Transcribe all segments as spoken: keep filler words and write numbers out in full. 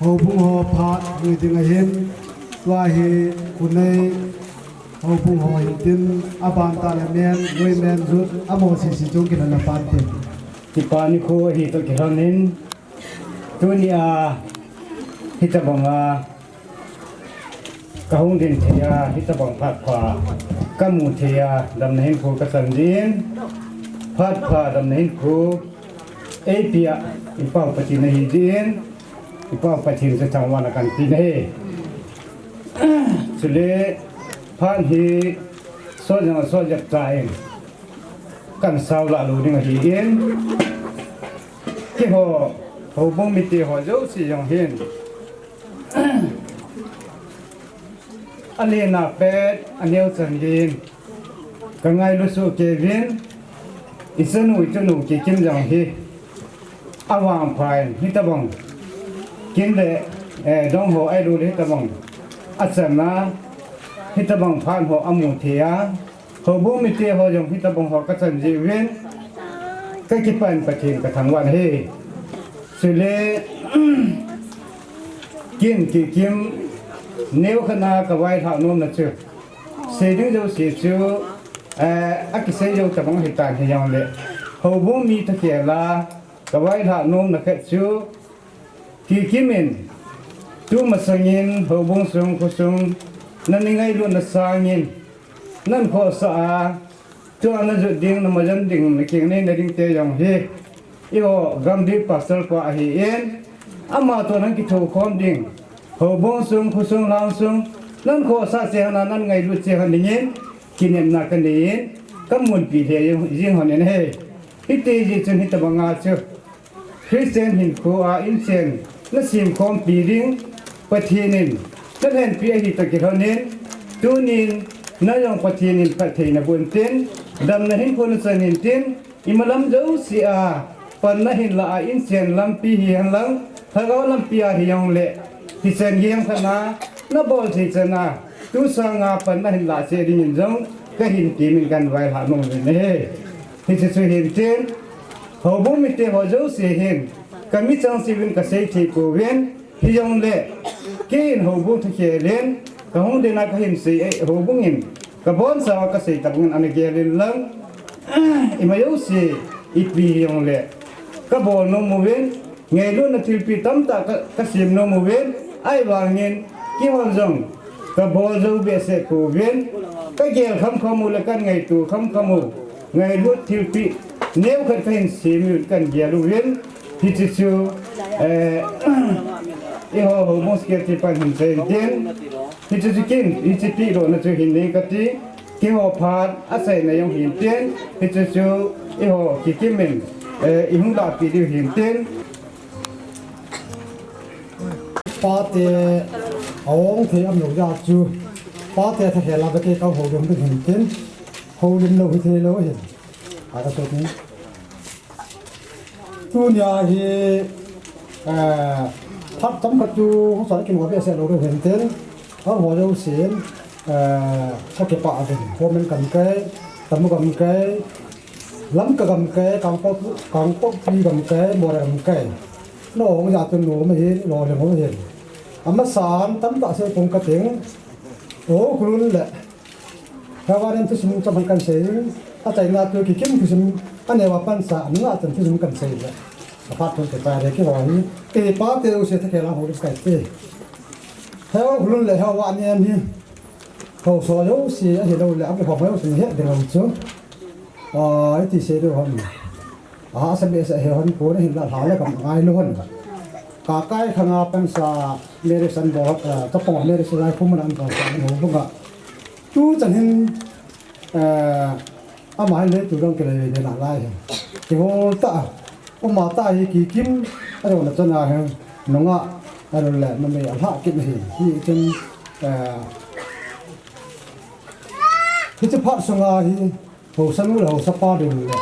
Houbung ho phat ngai ding ahin, tua hi kunei houbung ho hin tin, aban tah le men, women, youth, amaho sese chung kinana pan tin. Kipa nikho ahi toh kilhonin, tunia hitabanga kahung din thei a, hitabang phat pha kamu thei a, damna hinkho kachan jin, phat pha damna hinkho eipia, i Pau Pathen ahi jin, i Pau Pathen chu thangvahna kanpe ahi. Chule phat hi sot jong sot jep cha in, kansao lah lou ding ahin, keiho houbung mite ho jouse jong hin, alen a pet, aneo chan din kangailu soh kei uvin, i chanu, i tunu Kikim jong hi avangpha in hitabang kin le, eh, dong ho ahilouleh hitabang achan a, hitabang phat ho amu thei a, houbung mite ho jong hitabang ho kachan jeh uvin, kakipa in Pathen kathangvah ahi. Chule kin Kikim neo khat a kavailhah nomna chu, sei ding jouse chu, eh, akisei jou tabang ahitan hijongle, houbung mi thakhel a kavailhah nomna khat chu, Kikim in tumasangin houbung sung khosung nangailutna sangin, nakhohsah a, tua najot ding, namajan ding, nakinei nading te jong hi eiho gamdip pastor pa ahin, ama toh nakithokhom ding, houbung sung, khosung, lhangsung, nakhohsah cheh hon a, nangailut cheh hon dingin kinepna kanei in, kamunpi lheh jing lhonin ahi. Hiti jeh chun hitabanga chu Christian hinkho a inchen nasemkhompi ding Pathen in nalhenpi ahi toh kilhonin, tunin najong Pathen in phatthei naboh intin, damna hinkho nachan intin, imalam jouse a panna hinlah a, inchen lampi hihenlang, lhagao lampi a hijongle, hichan gei khat a nabol thei chan a, tu sanga panna hinlah cheh dingin jong kahin temin, kanvailhah nomin ahi. Hiche chu hintin, houbung mite ho jouse hin kamichang cheh uvin kasei thei pouvin, hijongle keiin houbung thakhel in kahung din a kahin sei, eh, houbung in kabonchauva kasei tabang in ana gel inlang, ima jouse ipi hijongle kabol nom uvin, ngailutna thilpeh tamtah ka, kasem nom uvin, ahivangin keihon jong kabol jou behseh pouvin, kagel khamkham u le kangaito khamkham u, ngailut thilpeh neokhat kahin sem uvin, kagel uvin, hiche chu, eh, eiho houbung secretary pan hin seiyin tin, hiche chu kin, hiche pehlona chu hin nei kati, keiho phat achaina jong hintin, hiche chu eiho Kikim in, eh, ihung lahpeh diu hintin. Pate aong thei umlou jeh chu, pate thakhel a bete kahoulim ding hintin, houlim lou hithei lou ahin, akasei ni. Tunia hi, eh, phat chomkhat chu hung sah kinei behseh lou ding hintin, amaho jousen, eh, kakipah uvin, Homen gamkai, Tamu gamkai, Lamka gamkai, Kangpok, Kangpokpi gamkai, Moreh gamkai, nahung jeh chun nom ahin, lolhing ahin. Amasan tamtah sei pong kating, O Khulun le Heuvanin thusim chomkhat kahin sei in, achaina chu Kikim thusim, aneo a pansa, anungah chan thusim kahin sei le, aphat thum te pa le keiho hi, kei pate jouse thakhel a houlim kahi te. Heu Khulun le Heuvanin hi, haosa jouse ahilou le, akikhom jouse het ding lou chu, ah, iti sei diu ham. Ahahsa behseh ahi hon, pon ahinlah lha le gam angailu hon. Kakai khanga pansa marriage anabol, eh, chapang marriage lai khum ana anabol sa ho bunga. Tuchan hin, eh, ama hin le tu dong kile ve nalai hin. Kihol tah a, uma tah hi Kikim, ajona chana hin, nungah, alou le, numei alhah kit ahi. Hichun, eh, hiche phat sunga hi, haosanu le haosapa ding le,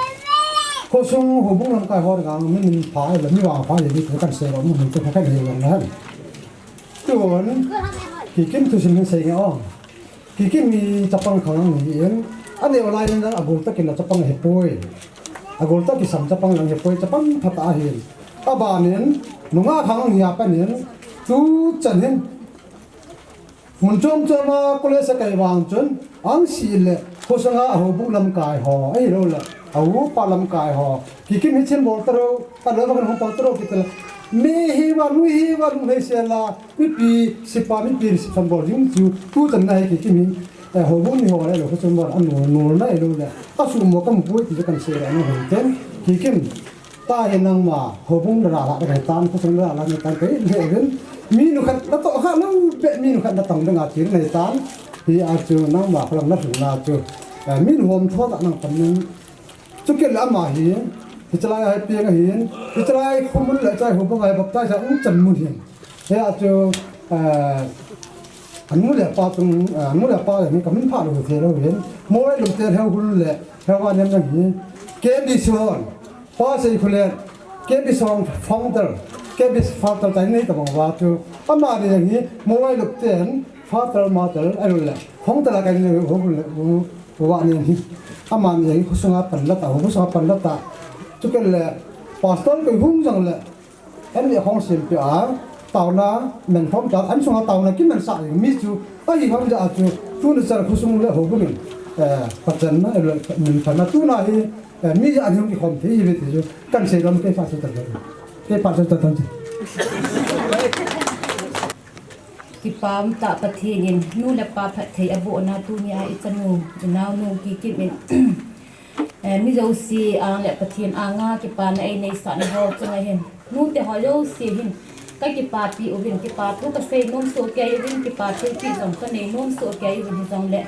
khosung houbung lamkai ho dinga mi minpha le mi vangpha le mi kahin sei lou, mi min te kahin sei lou na hen. Tun, Kikim thusim hin sei nge o. Kikim mi chapang khang ahin, aneo lai in agol tah in chapang ahipoi. Agol tah kisam chapang ahipoi, chapang phatah ahin. Abanin, nungah khang ahi a panin, Tuchan hin mun chom chom a college a kai vang chun, ahsi le khosung a houbung lamkai ho, ahilou le a upa lamkai ho, Kikim hi chin bol taro, ka lo ka hung bol taro kita le, mi hi va, nu hi va, nu hi se la, mipi, sipa, mipi, sipa bol jing chu, tuchan na hi Kikim hi, eh, houbung ni ho le lo, khosung bol, anu, nu na ahilou le, asu mo kam pui ti kan se la, anu hung ten, Kikim, Tahi nangma, houbung dara la dara tan, khosung dara la dara tan, kei le ven. Mi nu khat na to kha lo, be mi nu khat na tang dang a tir nei tan. Hi a chu nangma, khalang na hung na chu. Eh, mi nu hom tho ta nang pan nang. Chu kei le ama hi, hi chalai ai piang a hin, hi chalai khomun le chai houbung ai baptize a um chan mun hin. Hi a chu, eh, anu le pa tung, eh, anu le pa le ni ka min pha lo the lo hin. Mo ai lo te heu hun le, heu wa nem nang hi. Ke bi son. Pa Seikhulen, K B Song founder, K B founder tai nei tabang va chu. Amani jeng hi, mobile luk ten, father, mother, ahilou le, founder a kai nei, ahilou le, u, u va nei hi. Amani jeng hi, khosunga panla ta, khosunga panla ta. Chu kei le, pastor kei hung jang le, An le khong sim pi a, tauna, men khom ta, an sunga tauna kiman sa mi chu, ahi khom ja chu, tuni char khosung le houbung in, eh, pachanna, eh, min phatna tuna hi, eh, mi ja an hung kikhom thei hi ve ti chu, kan sei lam kei pha chu ta ta. Kei pha chu ta ta. Kipa um ta Pathen in, nu le pa phatthei abohna tuni a i chanu, i naonu Kikim in, Eh, mi jouse ang le Pathen anga kipana eineisahna ho chunga hin. Nute ho jouse hin. Ka kipapi uvin, kipa thu ka sei nom soh kei uvin, kipa thilpeh jong ka nei nom soh kei uvin hijongle.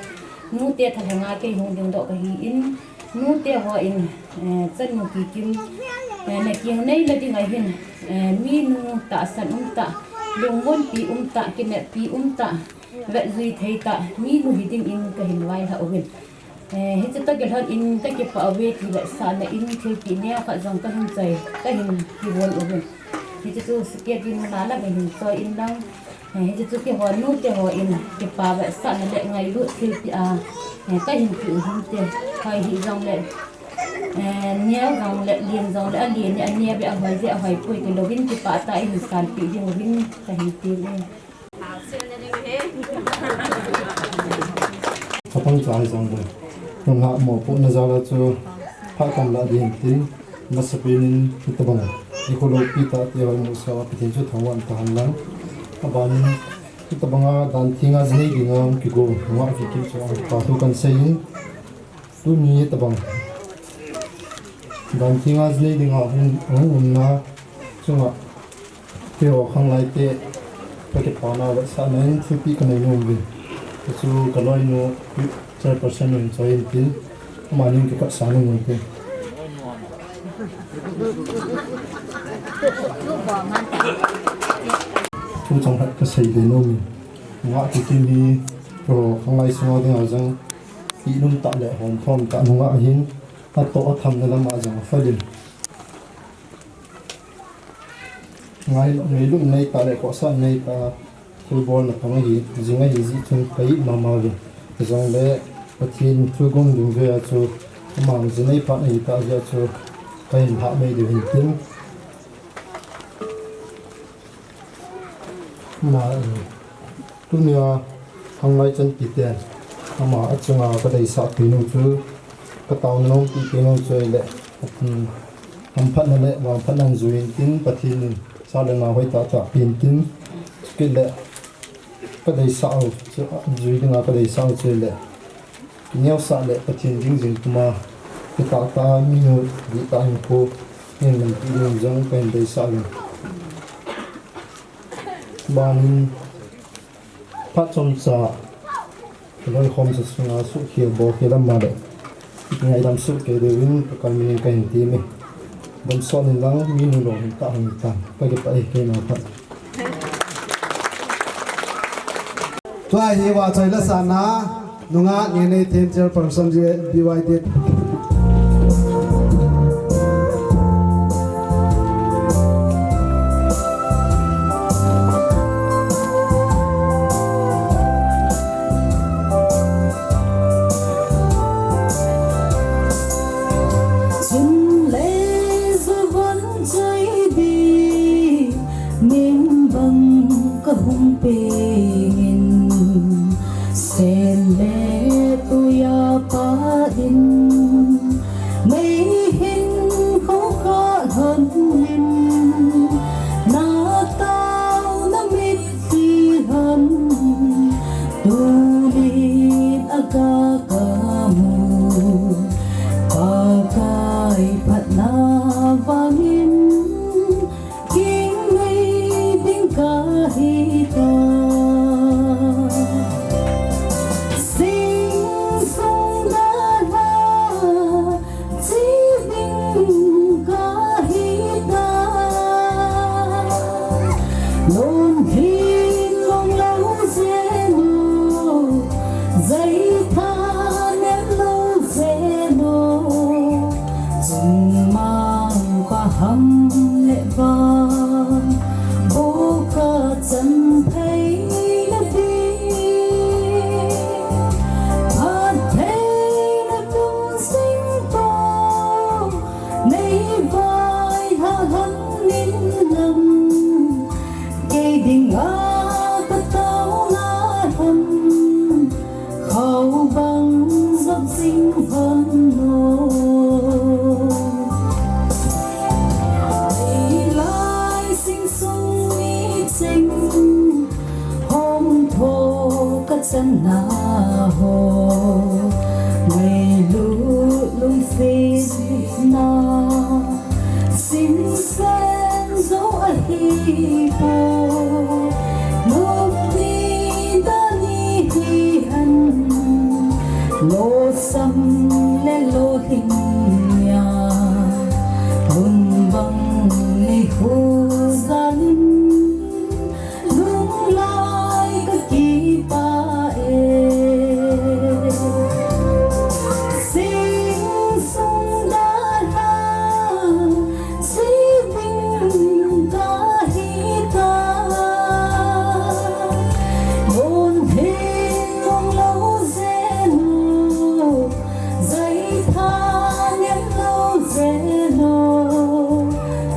Nute thalhenga kei hung dingdoh kahin. Nute hon, eh, chanu Kikim, eh, na kinei na dinga hin, eh, minu tahsan um tah, lungmonpi um tah, kineppi um tah, vetjui thei tah, minu hi dingin kahin vailhah uvin. Eh, hichu toh kilhon in ka kipah uve ti vetsahna in thilpeh neo khat jong kahin choi, kahin kibol uvin. Hichu chu secretary muna la kahin choi in lang. Eh, hichu chu kihon nute hon kipa vetsahna le ngailut thilpeh a, eh, kahin pe u hinte. Hoi hijongle, eh, neo jongle, lien jongle, alien, aneo ve, ahoi ve, ahoi poi tilouvin kipah tah in sanpeh ding uvin kahin ti uve. Chapang chai jong le. Nungah mopohna jal a chu phat kam lah ding tin, masapen in hitabang i kholoppi tah te hoimusa Pathen chu thangvah in tahen lang. Abanin hitabanga dan thenga jinei dinga kigo nungah Kikim chu ang pa thu kan sei in, Tuni tabang dan thenga jinei dinga hung, hung umna chunga keiho khanglai te ka kipana vetsahna in thilpeh kanei nom uvin. Chu ka loinu chairperson in choi in tin, amanin kikhat sa nom uvin. Thu chang khat kasei le nom uvin. Nungah Kikim hi keiho khanglai sunga dinga jong Ihnum tah le hom thom tah nungah ahin, atoh athamna lama jong aphal in. Ngai, ngailutna nei tah le khohsah nei tah, thilbolna thong ahi, jing ahi jeh chun ka it mama uvin. Hijongle Pathen thilgon ding vea chu, amang jinei phat ahi tah jeh a chu, ka hin lhah mai diu hin tin. Ama, eh, tunia khanglai chanpi ten ama achunga ka deisah peh u chu, ka taona nompi peh u chu ahile, um, hamphatna le vangphatna jui in tin Pathen in sa le nao hoitah tah pen tin, chukit le ka deisah u chu, jui dinga ka deisah u chu ahile, Kineosah le Pathen ding jing puma, kitah tah a minu dihtah hinkho, hin lampi ding jong kahin deisah uvin. Banin, phat chomcha, ka loikhomsa sunga suhkhel bolkhel ama le, ngaidam soh kei diuvin, Pakai minin kahin temme. Damsot in lang, minu lou hintah hung hitan, ka kipah e, keima phat. Tua hi vahchoi lasahna, nungah Ngenei Then chairperson B Y D. Chun lei ju von choi di, ning bang pengin, sen le tuiya pah in, mei hin khokha lhon in, na taona mitlhi ham, tunin aga kamu, Pakai phatna vangin, Kingai ding kahi ta. Sing sung dalha, chi ding kahi ta. Lon hin long lo jeng u, jai tha nem lo jeng u. Chungmang pa ham le vang, boka chan thei na ding. Phat thei na tung sing to, nei vai ha han nin lam. Kei dinga ka taona ham, khao bang jop jing vang no. Ei lai sing sung mi cheng, hom tho ka chan na ho, ngailut lungset na. Sinsen zo ahi poi, nop ni dan ni hi hen, losam le lolhing nia, lungvang ni hu jalin. Lunglai ka kipah e. Sing sung dalha, chi ding kahi ta. Lon hin long lo jeng u, jai tha nem lo jeng u.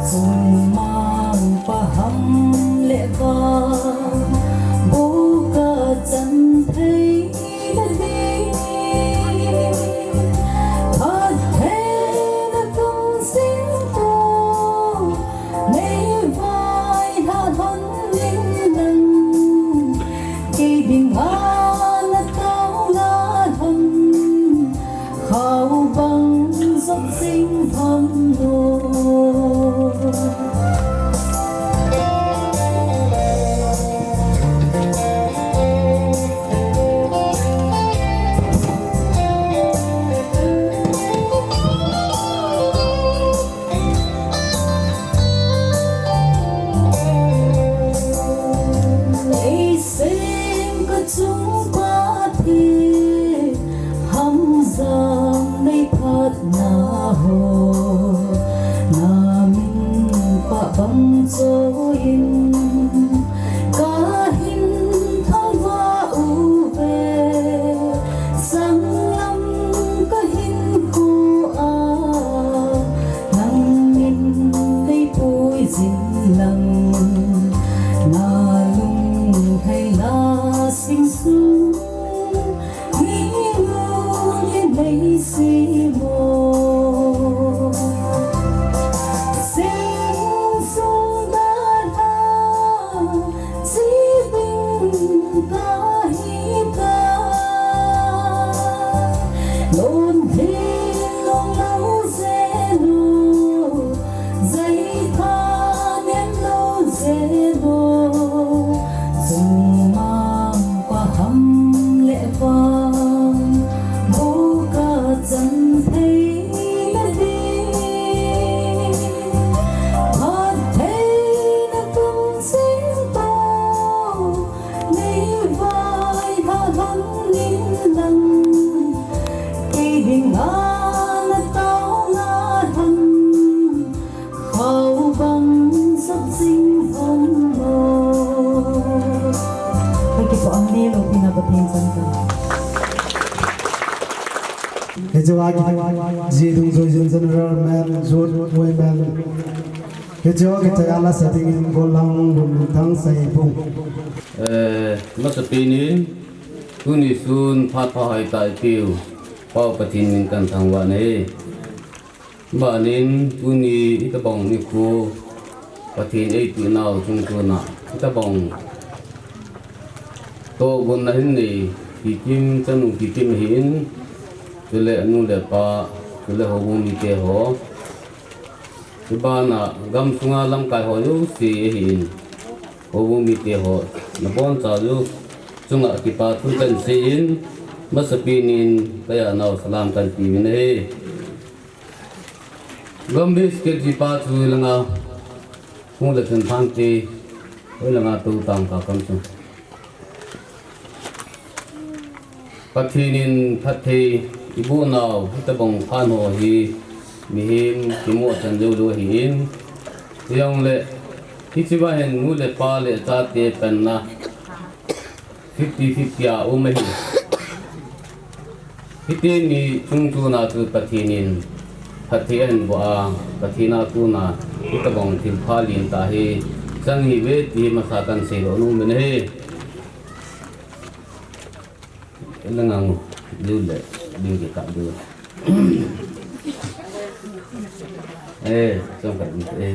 Chungmang pa ham le vang, boka chan thei na ding. Phat thei na tung sing to, nei vai ha lhon nin lang. Kei dinga na taona ham, khao bang jop jing vang no. Ei seng ka chung Pathen, hamjang nei phatna ho, na min pabang choi in, ka hin thangvah uve, sanglam ka hinkho a, nang min nei pui jing lang, na lunglhai la sing sung, hi lung in nei si mo. Sing sung dalha, chi ding kahi ta. Lon hin long lo jeng u, jai tha nem lo jeng u. Chungmang pa ham le vang, boka chan thei na ding. Phat thei na tung sing to, nei vai ha lhon nin lang. Kei dinga na taona ham, khao bang jop jing vang no. Ka kipah ang ni lo pina Pathen chan ka. Hiche a ki, J. Dungjoijin General Man, Youth Women, Hiche ho kichai a la sa dingin Golhang Lunthang Saibung. Eh, masapen in, tuni sun phat pha hai tai piu, Pau Pathen min kan thangvah e. Banin tuni hitabang nikho Pathen eipeh nau chungchon a hitabang tohgon na hin nei, Kikim, chanu Kikim ahin, chule anu le apa, chule houbung mite ho. Chubana gamsunga lamkai ho jouse ahin, houbung mite ho, nabonchauva chunga kipa thu kan seiyin, masapen in kaya nau salam kan tiuvin ahi. Gambih Secretary pa chu langa, hung le chun phante, hoi langa tu tang ka kam chu. Pathen in phatthei iboh nau hitabang phat ho hi mihem kimoh chan jou lou ahin, hijongle hiche va hin nu le pa le chate panna fifty fifty a um ahi. Hiteni chungchon a chu Pathen in phatthei ahin boh a, Pathen a kona hitabang thilpha lentah hi chang ahiuve ti masa kan seidoh nom in ahi. Lengang, diu le, diu ke ka diu. Eh, chang ka, eh,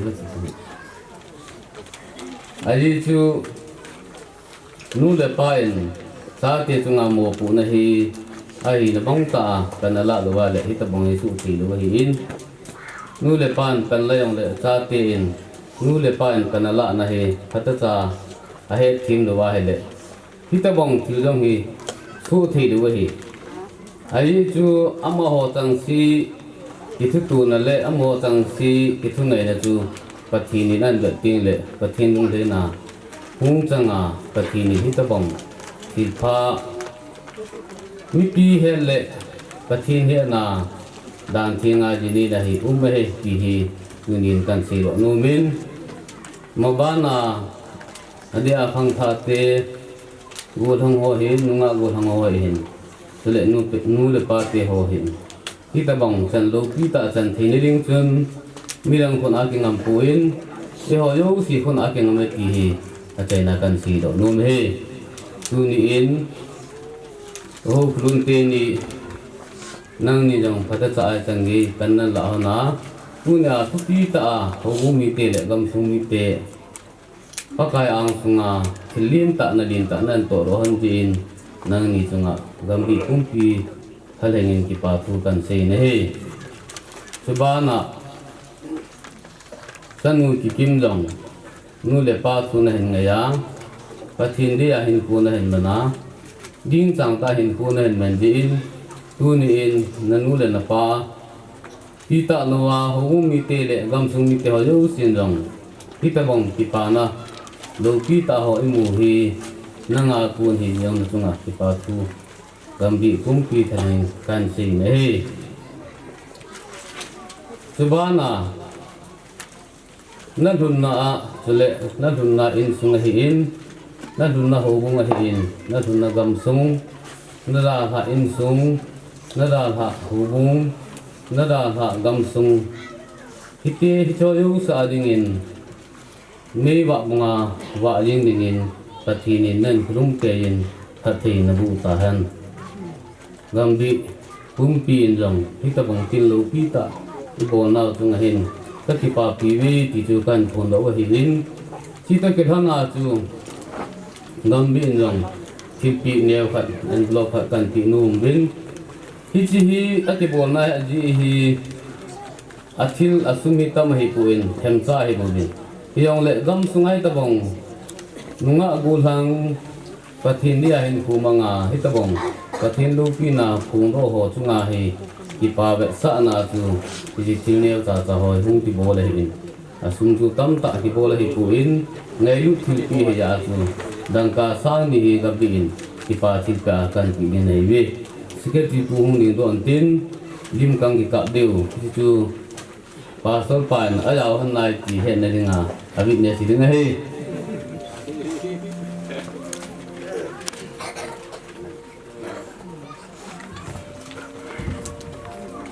ahi chu, nu le pa in chate chunga mopohna hi ahina bang tah a kana lah lou uva le hitabang hi suhthei lou ahin, nu le pa in kana lah jongle chate in nu le pa in kana lahna hi phatecha ahetthem lou uva ahile hitabang thil jong hi suhthei lou ahi. Ahi chu amaho chengse kithutona le amaho chengse kithungaina chu Pathen in ahin vet tengle Pathen lunglhaina hung chang a, Pathen in hitabang thilpha mipi het le Pathen hetna dan thenga jinina hi um ahi ti hi tunin kan seidoh nom in, mabana adeh a khangthah te, golhang ho hin, nungah golhang ho hin, chule nu, nu le pa te ho hin hitabang chan loupi tah chan theina ding chun midang khut a kingam poi, eiho jouse khut a kingam e ti hi achaina kan seidoh nom e. Tuni in, Houkholun teni, nangni jong phatecha a chang gei pan nalah hon a, tunia thupi tah a houbung mite le gamsung mite Pakai angsunga thil lentah na lentah nahin tohdoh hon tin, nangni chunga Gambih pumpi thalheng in kipa thu kan sei nahi. Chubana chanu Kikim jong nu le pa thu nahin ngai a, Pathen dia hinkho nahin man a, ding chang tah hinkho nahin man jeh in, tuni in nanu le napa, ti tah louva houbung mite le gamsung mite ho jousen jong hitabang kipana loupi tah ho imu hi, nanga kon hi jong nachunga kipa thu Gambih pumpi thalheng kan sei nahi. Chubana nalhunna a, chule nalhunna insung ahin, nalhunna houbung ahin, nalhunna gamsung, nadalhah insung, nadalhah houbung, nadalhah gamsung, hiti hiche jouse a dingin meivah banga vah jing dingin Pathen in nahin khulum keiyin phatthei naboh tahen. Gambih pumpi in jong hitabang thil loupi tah ibolnau chunga hin kakipapi uve ti chu kahin phondoh u ahin, chutah kilhon a chu Gambih in jong thilpeh neo khat, envelope khat kahin peh nom uvin, hiche hi akibolna hi ajeh hi athil asum hi tam ahipon, themcha ahi bouvin, hijongle gamsunga hitabang nungah golhang Pathen dia hinkho manga hitabang Pathen loupina phongdoh ho chunga hi kipa vetsahna chu hiche thil neocha cha ho hung kibol ahin, asum chu tamtah kibol ahipon, ngailut thilpeh hi a chu dangka sang ni hi Gambih in kipa thilpeh a kahin peh ding ahiuve. Secretary pu hung dingdoh intin, lim kahin kikap diu hichu Pastor pa in ajao hon nai ti hetna dinga a witness ding ahi.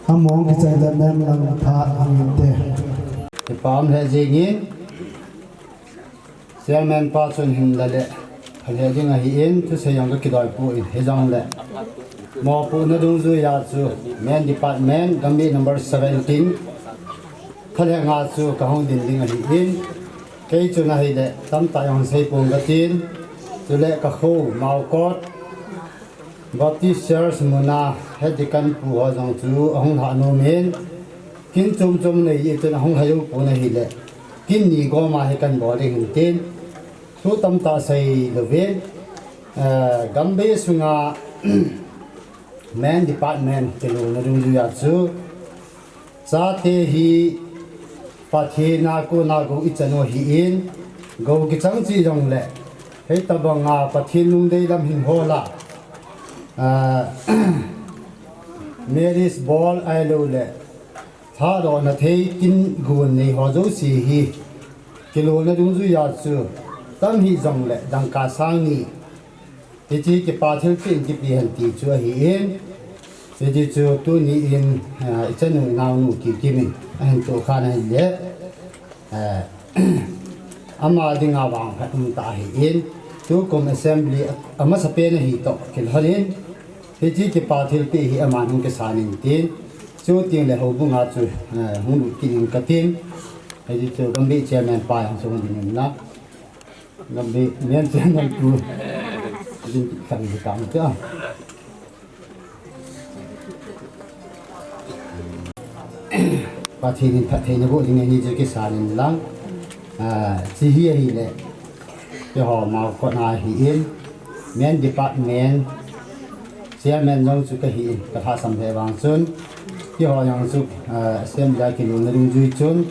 Among kichai da men lang tha hangin te. Kipah um lheh jengin, Chairman pa chun hin la le, phalheh ding ahin, thusei jong kakidoi poi, hijongle mopohna dungjuiya chu Men Department, Gambih number seventeen, khalhenga chu kahung din ding ahin, kei chun ahile, tamtah jong sei pong katin, chule kakho, Maokot, Baptist Church muna, Head Deacon pu ho jong chu ahung lhah nomin, kin chom chom nei jeh chun ahung lhajou pon ahile, kin ni goma hi kan bol ding hin tin, thu tamtah sei louvin, eh, Gambih sunga Men Department kilona dungjuiya chu, chate hi Pathen a kona gou ichan u ahin, gou kichang cheh jongle, hitobanga Pathen lungdei lam hin hol a, ah, marriage bol ahiloule, thadohna thei kin gon nei ho jouse hi, kilona dungjuiya chu, tam hijongle dangka sang ni, hiche kipa thilpeh in kipe hen ti chu ahin, hiti chu tuni in, ah, ichanu inaonu Kikim in ahin tohkhan ahile, eh, ama dinga vangphat umtah ahin, tukum assembly amasapen ahi toh kilhonin, hiche kipa thilpeh hi aman hung kisan in tin, chutengle houbunga chu, eh, hung lut kit in katin, hiti chu Gambih chairman pa jong chu hung ding in la. Gambih Men chairman pu, din kit khat in hitam tia. Pathen in phattheina boh ding ahi chu kisan in lang. Ah, hiche hi ahile, keiho Maokot a ahin, Men Department chairman jong chu kahin, kalhahsam lheh vang chun, keiho jong chu, ah, assembly a kilona dungjui chun,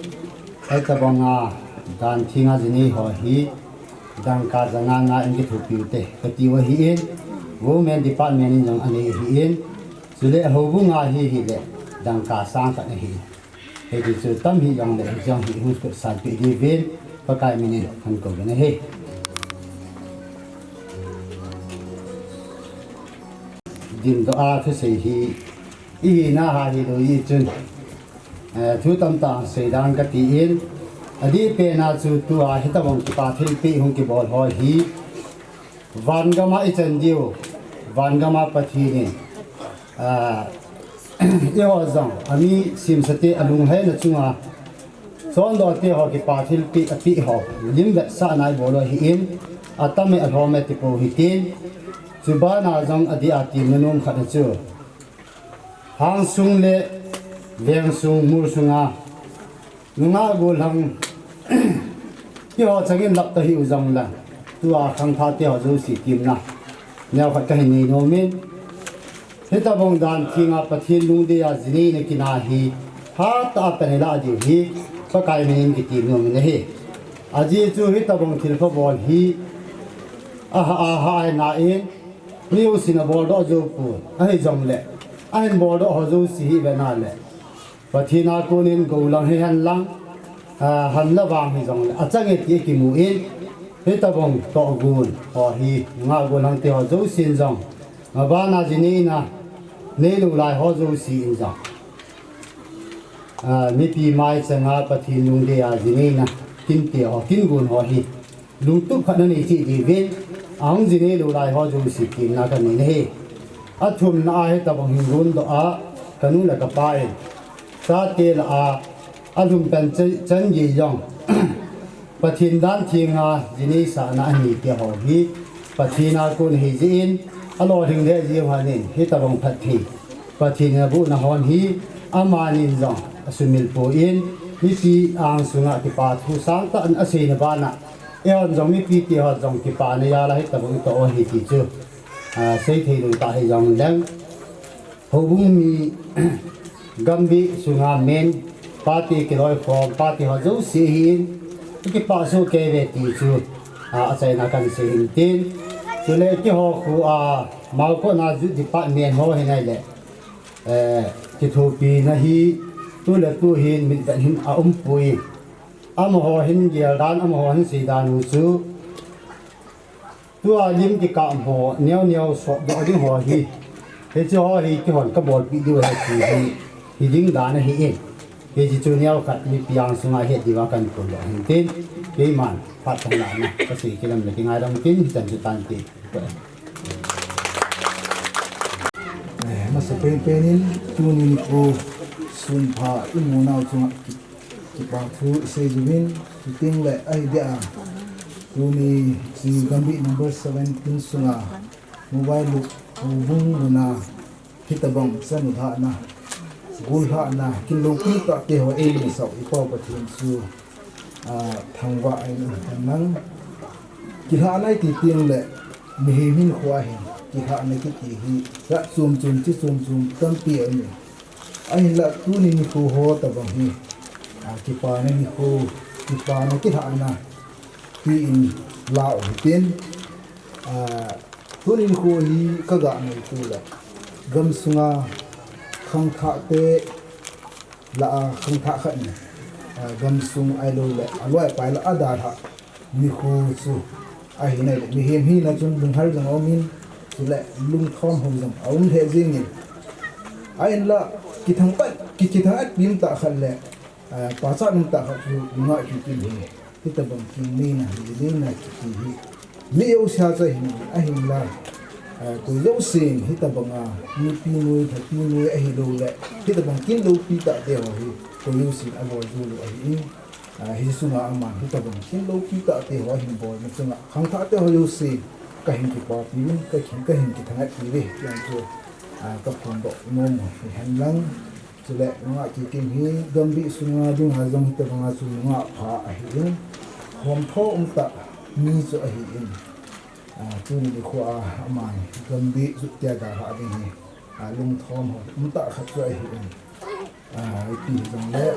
hitobanga dan thenga jinei ho hi, dangka janga nga in kithopiu hite katiu ahin, Women Department in jong anei ahin, chule houbunga hi hile, dangka sang khat ahi. Hiti chu tam hijongle, hijong hi hung kutsanpeh diuvin, Pakai min in kahin kouvin ahi. Dimdoh a thusei hi, ihina ha hilou jeh chun, eh, thu tamtah seidan katin, adihpena chu tua hitobang kipa thilpeh hung kibol ho hi, vangama ichan diu, vangama Pathen in, ah, eiho jong, ami semsate alungheina chunga, chondoh teho kipa thilpeh apeh ho, lim vetsahna ibol u ahin, atame alhome tipou hitin, chubana jong adeh a temna nom khatna chu, hangsung le vengsung mol sunga, nungah gollhang, keiho changin lap tahiu jongle, tua khangthah teho jouse temna neokhat kahin nei nomin, hitobang dan thenga Pathen lungdei a jineina kina hi, hatah a pan ilah diu hi, Pakai min in kitem nomin ahi. Ajeh chu hitobang thilpha bol hi, aha, aha, ahina in, mi jousen aboldoh joupon, ahijongle, ahin boldoh ho jouse hi vena le, Pathen a konin goulang hihen lang, ah, hanla vang hijongle, achange ti akimun, hitobang tohgon ho hi, nungah gollhang teho jousen jong, mabana jineina neilou lai ho jousen jong, ah, mipi maichanga Pathen lungdei a jineina kin teho, kin gon ho hi, lungtup khat nanei cheh diuvin, ahung jinei lou lai ho jouse temna kanei ahi. Athumna a hitobang hin gondoh a, kanu le kapa in, chate lah a, alhumpen chan, chan gei jong, Pathen dan thenga jineisahna anei teho hi, Pathen a kon ahi jeh in, alolhing lheh jeng hon in, hitobang phatthei Pathen in abohna hon hi, amanin jong asumil poi, mipi angsunga kipa thu sangtah in aseina bana, eihon jong mipi teho jong kipana jal a hitobang itoh u ahi ti chu, ah, seithei lou tah hijongleng, houbung mi, Gambih sunga Men pate kiloikhom, pate ho jouse hin, ikipah soh kei uve ti chu, ah, achaina kahin sei hin tin. Chule keiho khu a, Maokot na Youth Department ho hin ahile, eh, kithopina hi, tu le tu hin mitvet hin aumpoi. Amaho hin geldan, amaho hin seidan u chu, tua lim kikahmo neo neo sotdoh ding ho hi, hiche ho hi keihon kabolpeh diu ahi ti hi, hiding dan ahin. Hiche chu neokhat mipi angsunga het diuva kahin phondoh ahin tin, keiman phat kahin lahna kasei kilam le kingaidam tin, hichan chu tante. Eh, masa penpen in tuni nikho sunpha imu nau chunga ki, kipa thu isei uvin, chuteng le ahi dia, tuni hiche Gambih number seventeen sunga Mobile Luk houbung muna hitabang chanu lhahna, gollhahna, kin loupi tah te ho eimusah u i Pau Pathen chu, ah, thangvah in umhen lang. Kilhahna iti teng le, mihem hinkho a hin kilhahna kiti hi, lah chom chom, chi chom chom tampi aum in. Ahinlah tuni nikho ho tabang hi, ah, kipana nikho, kipana kilhahna hi in la u hitin, ah, tuni nikho hi ka ga ngaito le, gamsunga khangthah te lah a khangthah khat in, ah, gamsung ahilou le, aloi apai lah a dalhah nikho chu ahi nai le, mihem hina chun lunghel jong aum in, chule lungthom ho jong aum lheh jeng in. Ahinlah, kithang-at, ki, kithang-at pi um tah khat le, ah, pachat um tah khat chu nungah Kikim hi. Hitabang kingneina, hineina kiti hi mi jouse a chu ahin, ahinla, ah, koi jousen hitabanga nupi noi, lhapi noi ahilou le, hitabang kin loupi tah te ho hi koi jousen abol jou lou ahi in, ah, hiche sunga aman hitabang kin loupi tah te ho ahin bolna chunga khangthah te ho jouse kahin kipapi uvin, kahin, kahin kithang-at pi uve, ti jong chu, ah, ka phondoh nom u hihen lang. Chule nungah Kikim hi Gambih sunga dinga jong hitabanga chu nungah pha ahi in, homtho um tah mi chu ahi in, ah, tuni nikho a aman Gambih jut tia dalhah ding hi, ah, lungthom ho um tah khat chu ahi in, ah, ipi hijongle,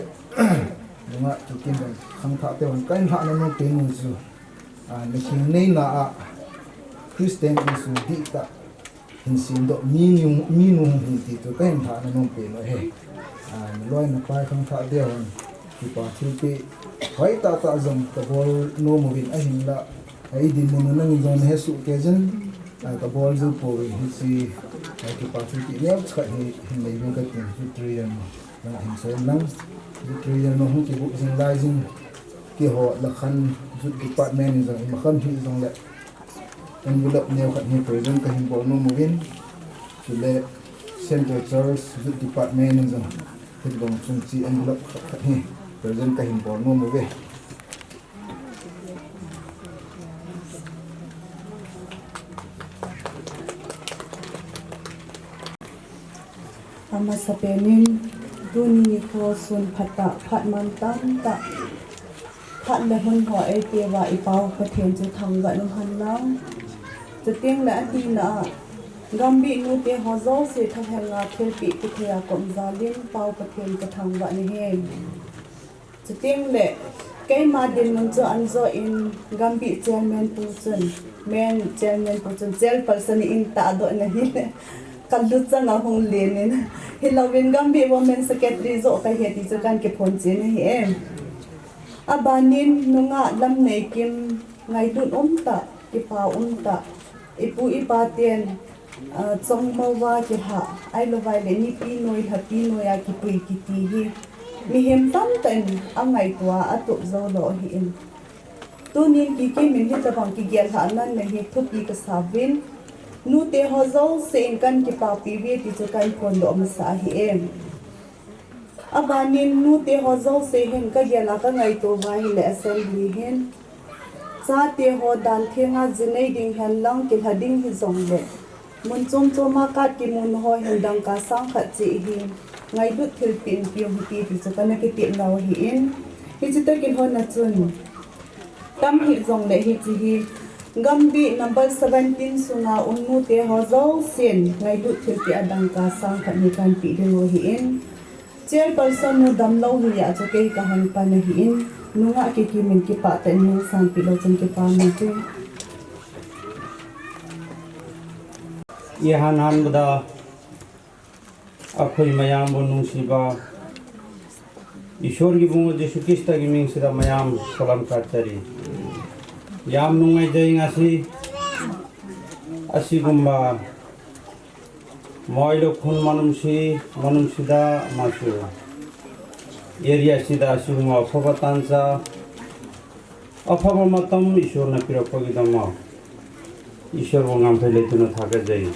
nungah Kikim jong khangthah te hon kahin lhahna nom pen u chu, ah, na kingneina a Christian insung dihtah hin semdoh mi nu, mi nu hung hi ti chu kahin lhahna nom pen u ahi. Ah, naloi napai khangthah te hon kipa thilpeh hoitah tah jong kabol nom uvin, ahinlah, ah, idinmun u nangin jong nahesoh kei jin, ah, kabol jou pouvin, hiche, ah, kipa thilpeh neocha khat hi hin nei uvin katin, Victory Jan, nang hin sei lang. Victory Jan hung kibuh jing lai jin, keiho Lakhan Youth Department in jong imakham hijongle, envelope neokhat hi present kahin bol nom uvin, chule Central Church Youth Department in jong hitobang chungchang envelope khat khat hi present kahin bol nom uve. Amasapen in, tuni nikho sun phatah, phat mantam tah, phat le hun ho eipeh uva i Pau Pathen chu thangvah in umhen lang. Chuteng le atina a, Gambih nute ho jouse thalhenga thilpeh kithei a kom jal in Pau Pathen kathangvah nahi. Chuteng le, keima dinmun chu anjoh in Gambih chairman pu chun, men chairman pu chun, chairperson in tahdoh in ahile, kalu chang ahung len in, hilouvin Gambih women secretary joh kahi ti chu kahin kiphonchen ahi e. Abanin nungah Lamneikim, ngailut umtah, kipa umtah, ipu ipa ten, ah, chongmou a kilhah, ahilouvai le nipi noi, lhapi noi a kipui kiti hi mihem tamtah in angaito a, atup jou lou ahi in. Tunin Kikim in hitabang kigel lhahna nei hi thupi kasa uvin, nute ho jouse in kahin kipapi uve ti chu kahin phondoh masa ahi e. Abanin nute ho jouse hin kagel a kangaito uva ahile assembly hin, chate ho dan thenga jinei ding hen lang kilha ding hijongle, mun chom chom a card kimu na ho hin dangka sang khat cheh hi ngailut thilpeh in peh u hite ti chu kana kitepnau ahi in, hiche toh kilhon a chun, tam hijongle hiche hi Gambih number seventeen sunga um nute ho jousen ngailut thilpeh a dangka sang khat hi kahin peh ding u ahi in, chairperson nu damlou hi a chu kei kahung pan ahi in, nungah Kikim in kipah tah in nung sanpeh lou chun kipah mong e. ये हान हान बदा अखोई मयाम वो नुंगसीबा ईश्वर की बुंगो यीशु ख्रीस्त की मिंग से मयाम सलाम करता रही। याम नुंगई जाएंगा सी असी गुम्बा मोइलो खुन मनुम सी मनुम सीदा मासु। Area sida asingma aphaba tancha, aphaba matam Ishwarna pirakpa gidama, Ishwarbu ngamphei leituna thakajai.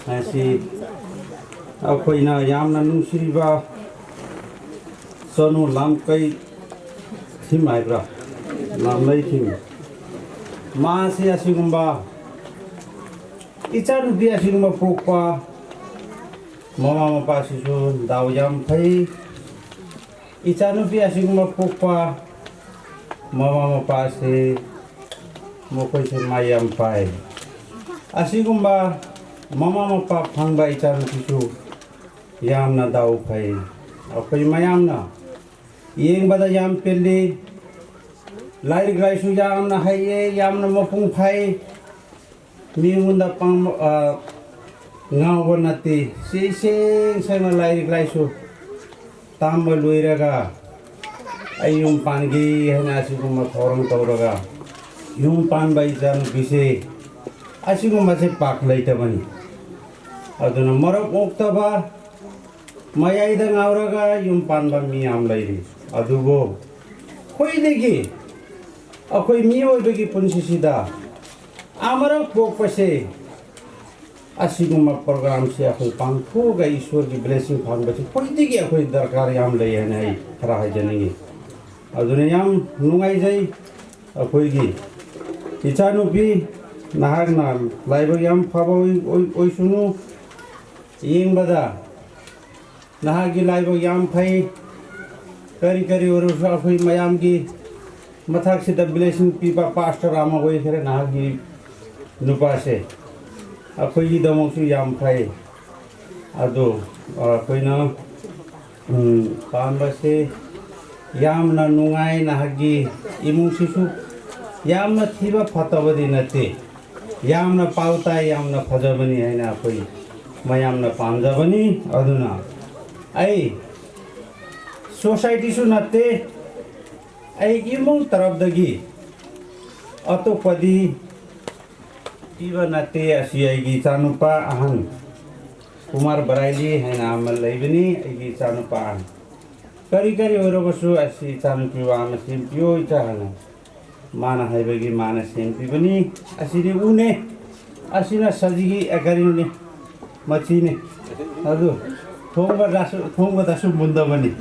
Asi, akhoina yamna nungsiba, Sonu Lamkai Thim haibra, Lamlei Thim. Masi asigumba, ichanupi asigumba pokpa, mama mapa sisu dau yamphei. Ichanupi asigumba pokpa, mama mapa si, mokoise mayampai. Asigumba, mama mapa phangba ichanupi su, yamna dau phei. Akhoi mayamna, yengbada yam peli, lairik laisu yamna haiye, yamna mapung phei. Mingunda pang, ah, ngaoba nati, siseng seng lairik laisu tamba luiraga, ayum pangi, hana asigumba thorang tauraga, yum panba ichanupise, asigumba se pak leitabani. Aduna marap oktaba, mayaida ngaoraga, yum panba mi yam leiri. Adubo, khoidegi, akhoi mi oibegi punsi sida, amarap pokpase, asigumba program se akhoi pangthoga Ishwar ki blessing phangbase, khoidegi akhoi darkar yam lei hana hai, khara hai janingi. Aduna yam nungaijai, akhoigi. Ichanupi, nahakna, laiba yam phaba oi, oi, oisunu, yengbada. Nahagi laiba yamphei, kari kari orusa akhoi mayamgi, mathak sida blessing pipa pastor ama oi khere nahagi nupase. Akhoigi damoksu yamphei. Adu, akhoina, um, pambase, yamna nungai nahagi, imung sisu, yamna thiba phatabadi nati. Yamna pao tai, yamna phajabani haina akhoi mayamna pamjabani, aduna. Ai, society su nate, ai imung tarap dagi, atopadi, piba nate, asi aigi ichanupa ahan. Kumar Baraili haina ama leibani, aigi ichanupa ahan. Kari kari oirobasu asi ichanupi wa ama simpiyo icha hana. Mana haibagi mana sempibani, asini une, asina sajigi akari une, machine. Adu, thongba dasu, thongba dasu mundabani.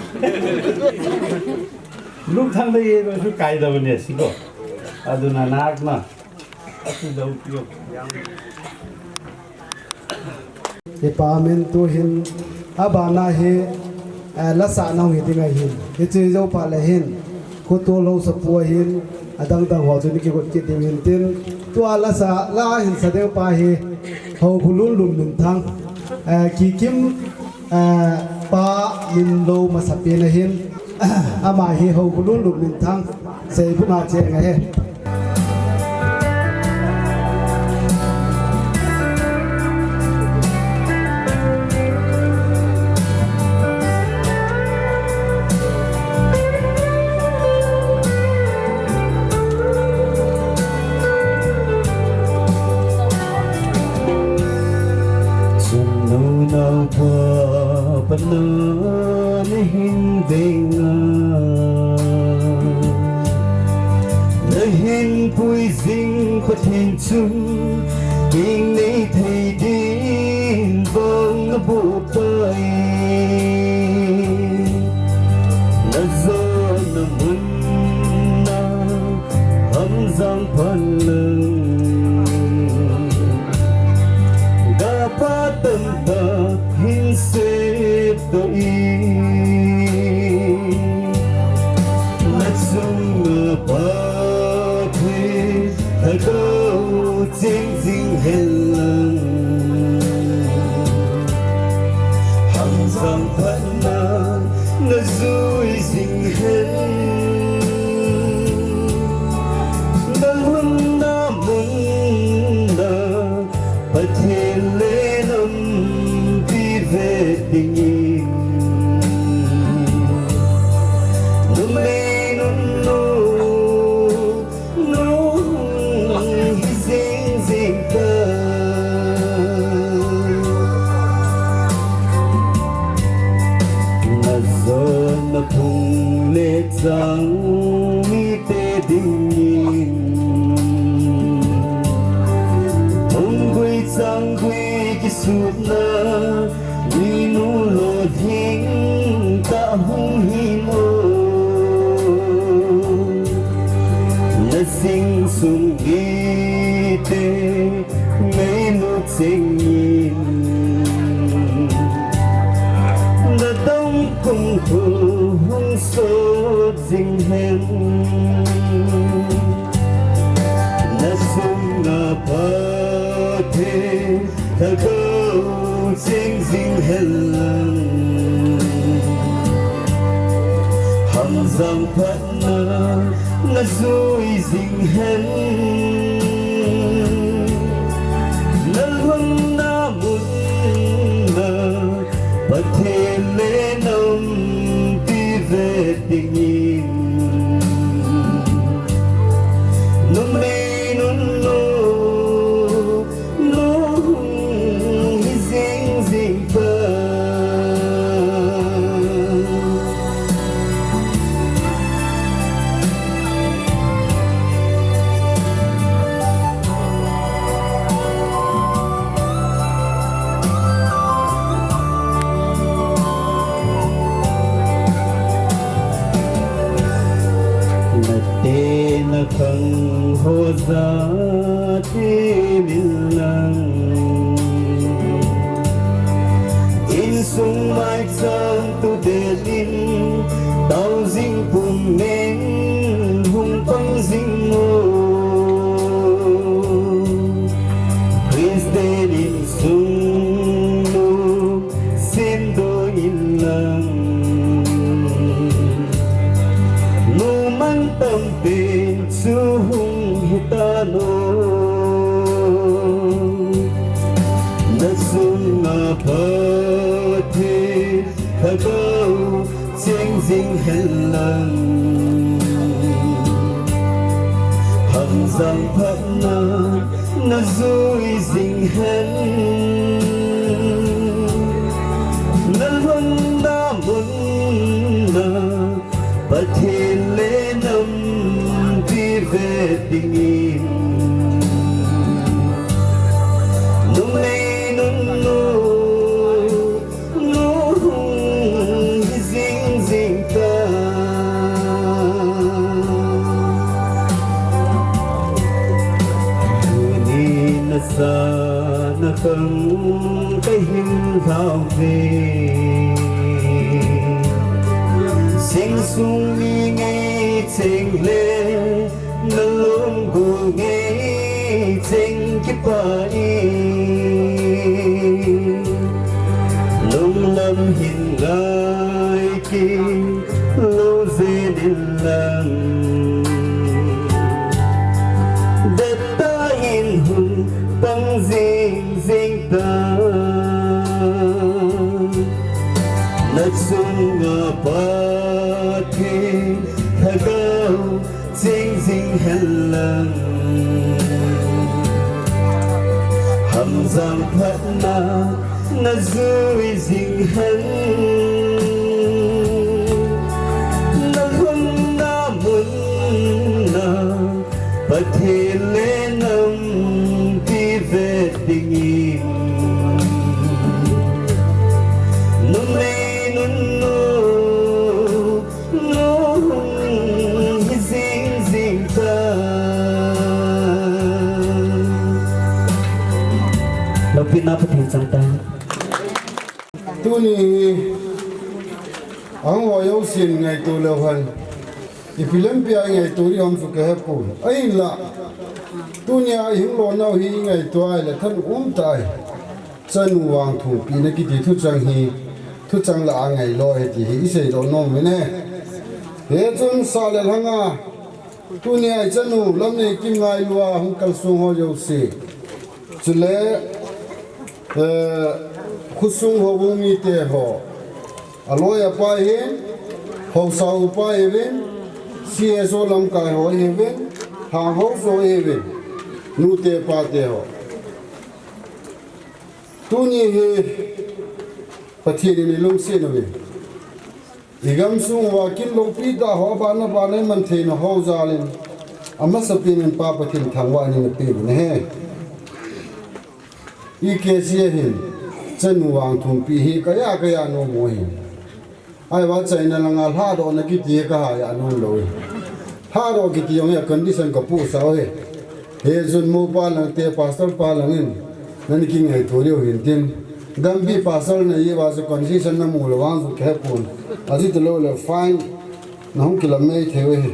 Lukthangda ye basu kaidabani asiko. Aduna nahakna, asi dau piyo. Ipa min tuhin, abana hi, eh, lasa nau hi ding ahin. Hiche jou phat le hin, khotol hausapu ahin, adang dang ho chu ni kigot kit ding hin tin. Tua lasa, la hin sa ding pa hi, Houbulun Lunminthang, eh, Kikim, eh, pa min lo masapen ahin. Ama hi Houbulun Lunminthang, Seibung a cheng ahi. Chunnu naopa pana nahin ding a, nahin puijing Pathen chun, ginei thei din vang nabuhtai. Najona mun a, Hamjang phat lang, gapa tamtah hin sep doh in, nachunga Pathen Lhagao cheng jing hen lang. Hamjang phat na najui jing hen. Nalhunna mun na Pathen le nampi vet dingin, numei nunnu nung hi jing jing ta. Sangkhui kisutna, minu lolhing tah hung hin o. Na sing sung mite, mei lut sing in. Na dam kum thu hung sot sing hen. Na sunga Pathen, Lhagao cheng sing hen lang. Hamjang phatna na jui sing hen. Na lhunna mun na Pathen le nam ti ve dingin. Numei nunnu, nu hung hi jing jing ta. Na te na khang ho jat in lang. Insung maicham tu den in, tao jing pum nen hung pang jing o. Christian insung nu sem doh in lang. Nu man tampen chu hung hi tan o. Na sunga Pathen Lhagao cheng sing hen lang. Hamjang phatna na jui sing hen. Na lhunna mun na Pathen le nam ti ve dingin. Numei nunnu, nu hung hi jing jing ta. Tuni na sa na khang ka hin lhau ve. Seng sung mi ngei cheng le, na lom gol ngei cheng kipa in. Lunglam hin ngai kilou jeng in lang. Detta in hung pang jing jing ta. Na chunga Pathen Lhagao cheng jing hen lang. Hamjang phatna na jui jing hen. Na lhunna mun na Pathen le nam ti ve dingin. Numei nunnu, nu hung hi jing jing ta. Loupina Pathen chang ta. Tuni hi ahung ho jousen ngaito leu hen, ipi lampi a i ngaito diu ham chu ka hepon. Ahinla, tunia i hung lonau hi i ngaito a ahile thanom um tai. Chanu vangthumpina kiti thuchang hi, thuchang lah a ngailou ahi ti hi i seidoh nom uvin ahi. Hichun sah le lhang a, tunia i chanu Lamneikim ngailua hung kalsong ho jouse, chule, eh, khosung houbung mite ho, aloi apai hi, haosa upa ahiuvin, C S O lamkai ho ahiuvin, hang haosa ahiuvin, nute pate ho. Tuni hi Pathen in eilungset uve. Igamsung uva kin loupi tah ho, abana bana iman theina ho jal in, amasapen in Pa Pathen thangvahna eipeh uvin ahi. P K C ahin, chanu vang thumpi hi kaya kaya nom u ahi. Ahivang China langa lhadohna kiti hi kaha nom lou ahi. Lhadoh kiti jong hi a condition kapohsah u ahi. Hichun mopa lang te, pastor pa langin, nani kingaito diu hintin. Gambi pastor na iva chu condition namu lou vang chu kahepon. Ajeh chu lou le fine. Nahung kila mei thei u ahi.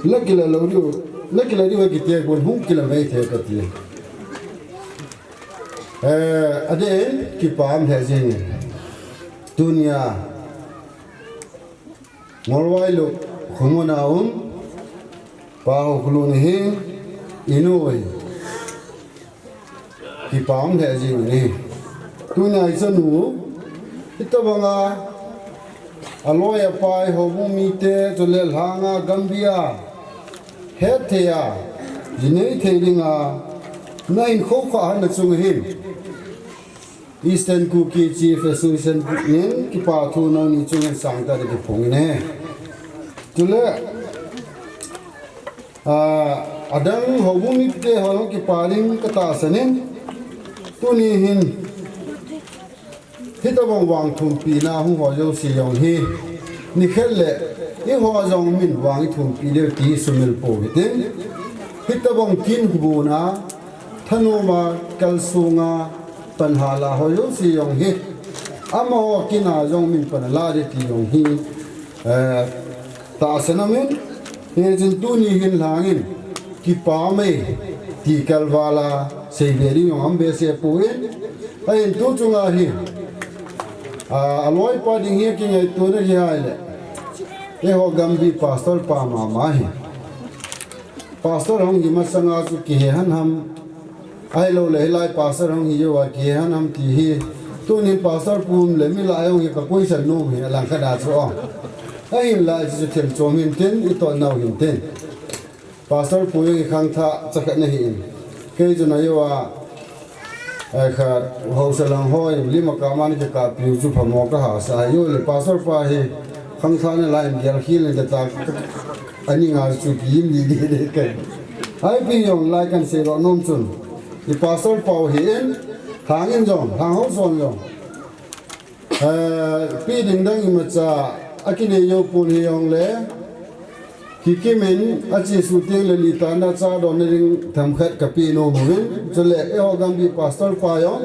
Nakila lou diu, nakila diu kiti pon hung kila mei thei kati. Eh, adeh in kipah lheh jing. Tunia Ngolvai Luk khomun a um, Pa Haokholun hi, inu hi. Kipah lheh jing ahi. Tunia ichanu, hitobanga, aloi apai, houbung mite, chule lhanga, gambia, hetthei a, jinei thei dinga, nahin khoukhah hon nachung ahin. Eastern Kuki Chief Association in kipathu nangni chunga sangtah in kiphongin ahi. Chule, ah, adang houbung mite ho kipa ding katahsan in, tuni hin, hitobang vang thumpina hung ho jouse jong hi, nikhat le, eiho jong min vang ithumpi diu ti sumil pou hitin, hitobang kin hubuna, thanoma, kalsunga, panhala ho jouse jong hi, amaho kina jong min panla ding ti jong hi, eh, tahsan aum in, hichun tuni hin lhangin, kipah e, ti kalvala, seibe ding jong aum behseh poi, ahin tu chunga hi, ah, aloipa ding hi kingaitona hi ahile, eiho gambi pastor pa mama hi. Pastor hung hi masanga chu kihe hon ham, ahilou le hilai pastor hung hi jouva kihe hon ham ti hi. Tunin pastor pu um le mi lah a hung hi kakoi san nom hi alangkhat a chu o. Ahinlah chu thil chom hintin, itoh nau hintin. Pastor pu jong hi khangthah chakhat nahin. Kei chu na jouva, eh, khat, haosa lang hoi, lim a kap man kikappiu chu phamo kahasa. Ajeh le pastor pa hi khangthah na lai in gel khel in kata, ani nga chu kim di di de kai. Ipi jong lai kahin seidoh nom chun, i pastor pau hi in, hangin jong, hang hou son jong. Eh, pi ding dang imacha, akinei jou pon hijongle, kikim in, achesuh teng le litana cha donna ding themkhat kapeh nom uvin, chule eiho gambi pastor pa jong,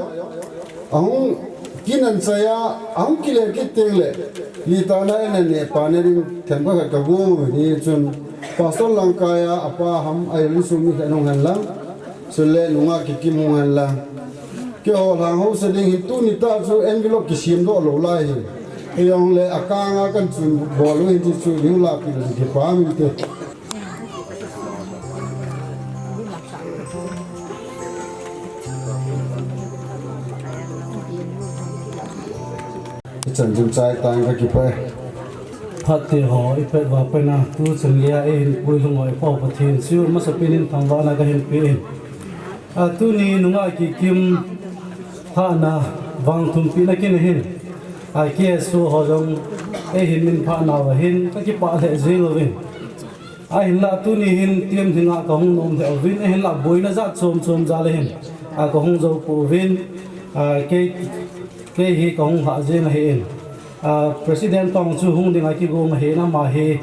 ahung kin anchai a, ahung kile kit teng le, litana in aneh pan ding themkhat kagong uvin, hichun pastor langkaiya, apa ham, a insung mi khat hung hen lang, chule nungah kikim hung hen lang. Keiho lhang haosa ding hin tuni tah chu envelope kisem doh lou lai hi. Hijongle akang a kahin chun bol u hin ti chu ding lapi le kipah inte. Ichan chun chai tang kakipah e. Phat te ho, ipet uva pen a, tu chun geiya eihin puilhung uva iPa Pathen chu masapen in thangvahna kahin pe in. A, tuni nungah kikim lhahna vang thumpina kin ahin. A, K S O ho jong eihin min phah nauva hin kakipah lheh jeng uvin. Ahinlah tuni hin team dinga kahung nom lheh uvin, ahinlah boina jat chom chom jal ahin, a, kahung jou pouvin, a, kei, kei hi kahung lhah jeng ahin. A, President pa chu hung dinga kigong ahin, ama hi,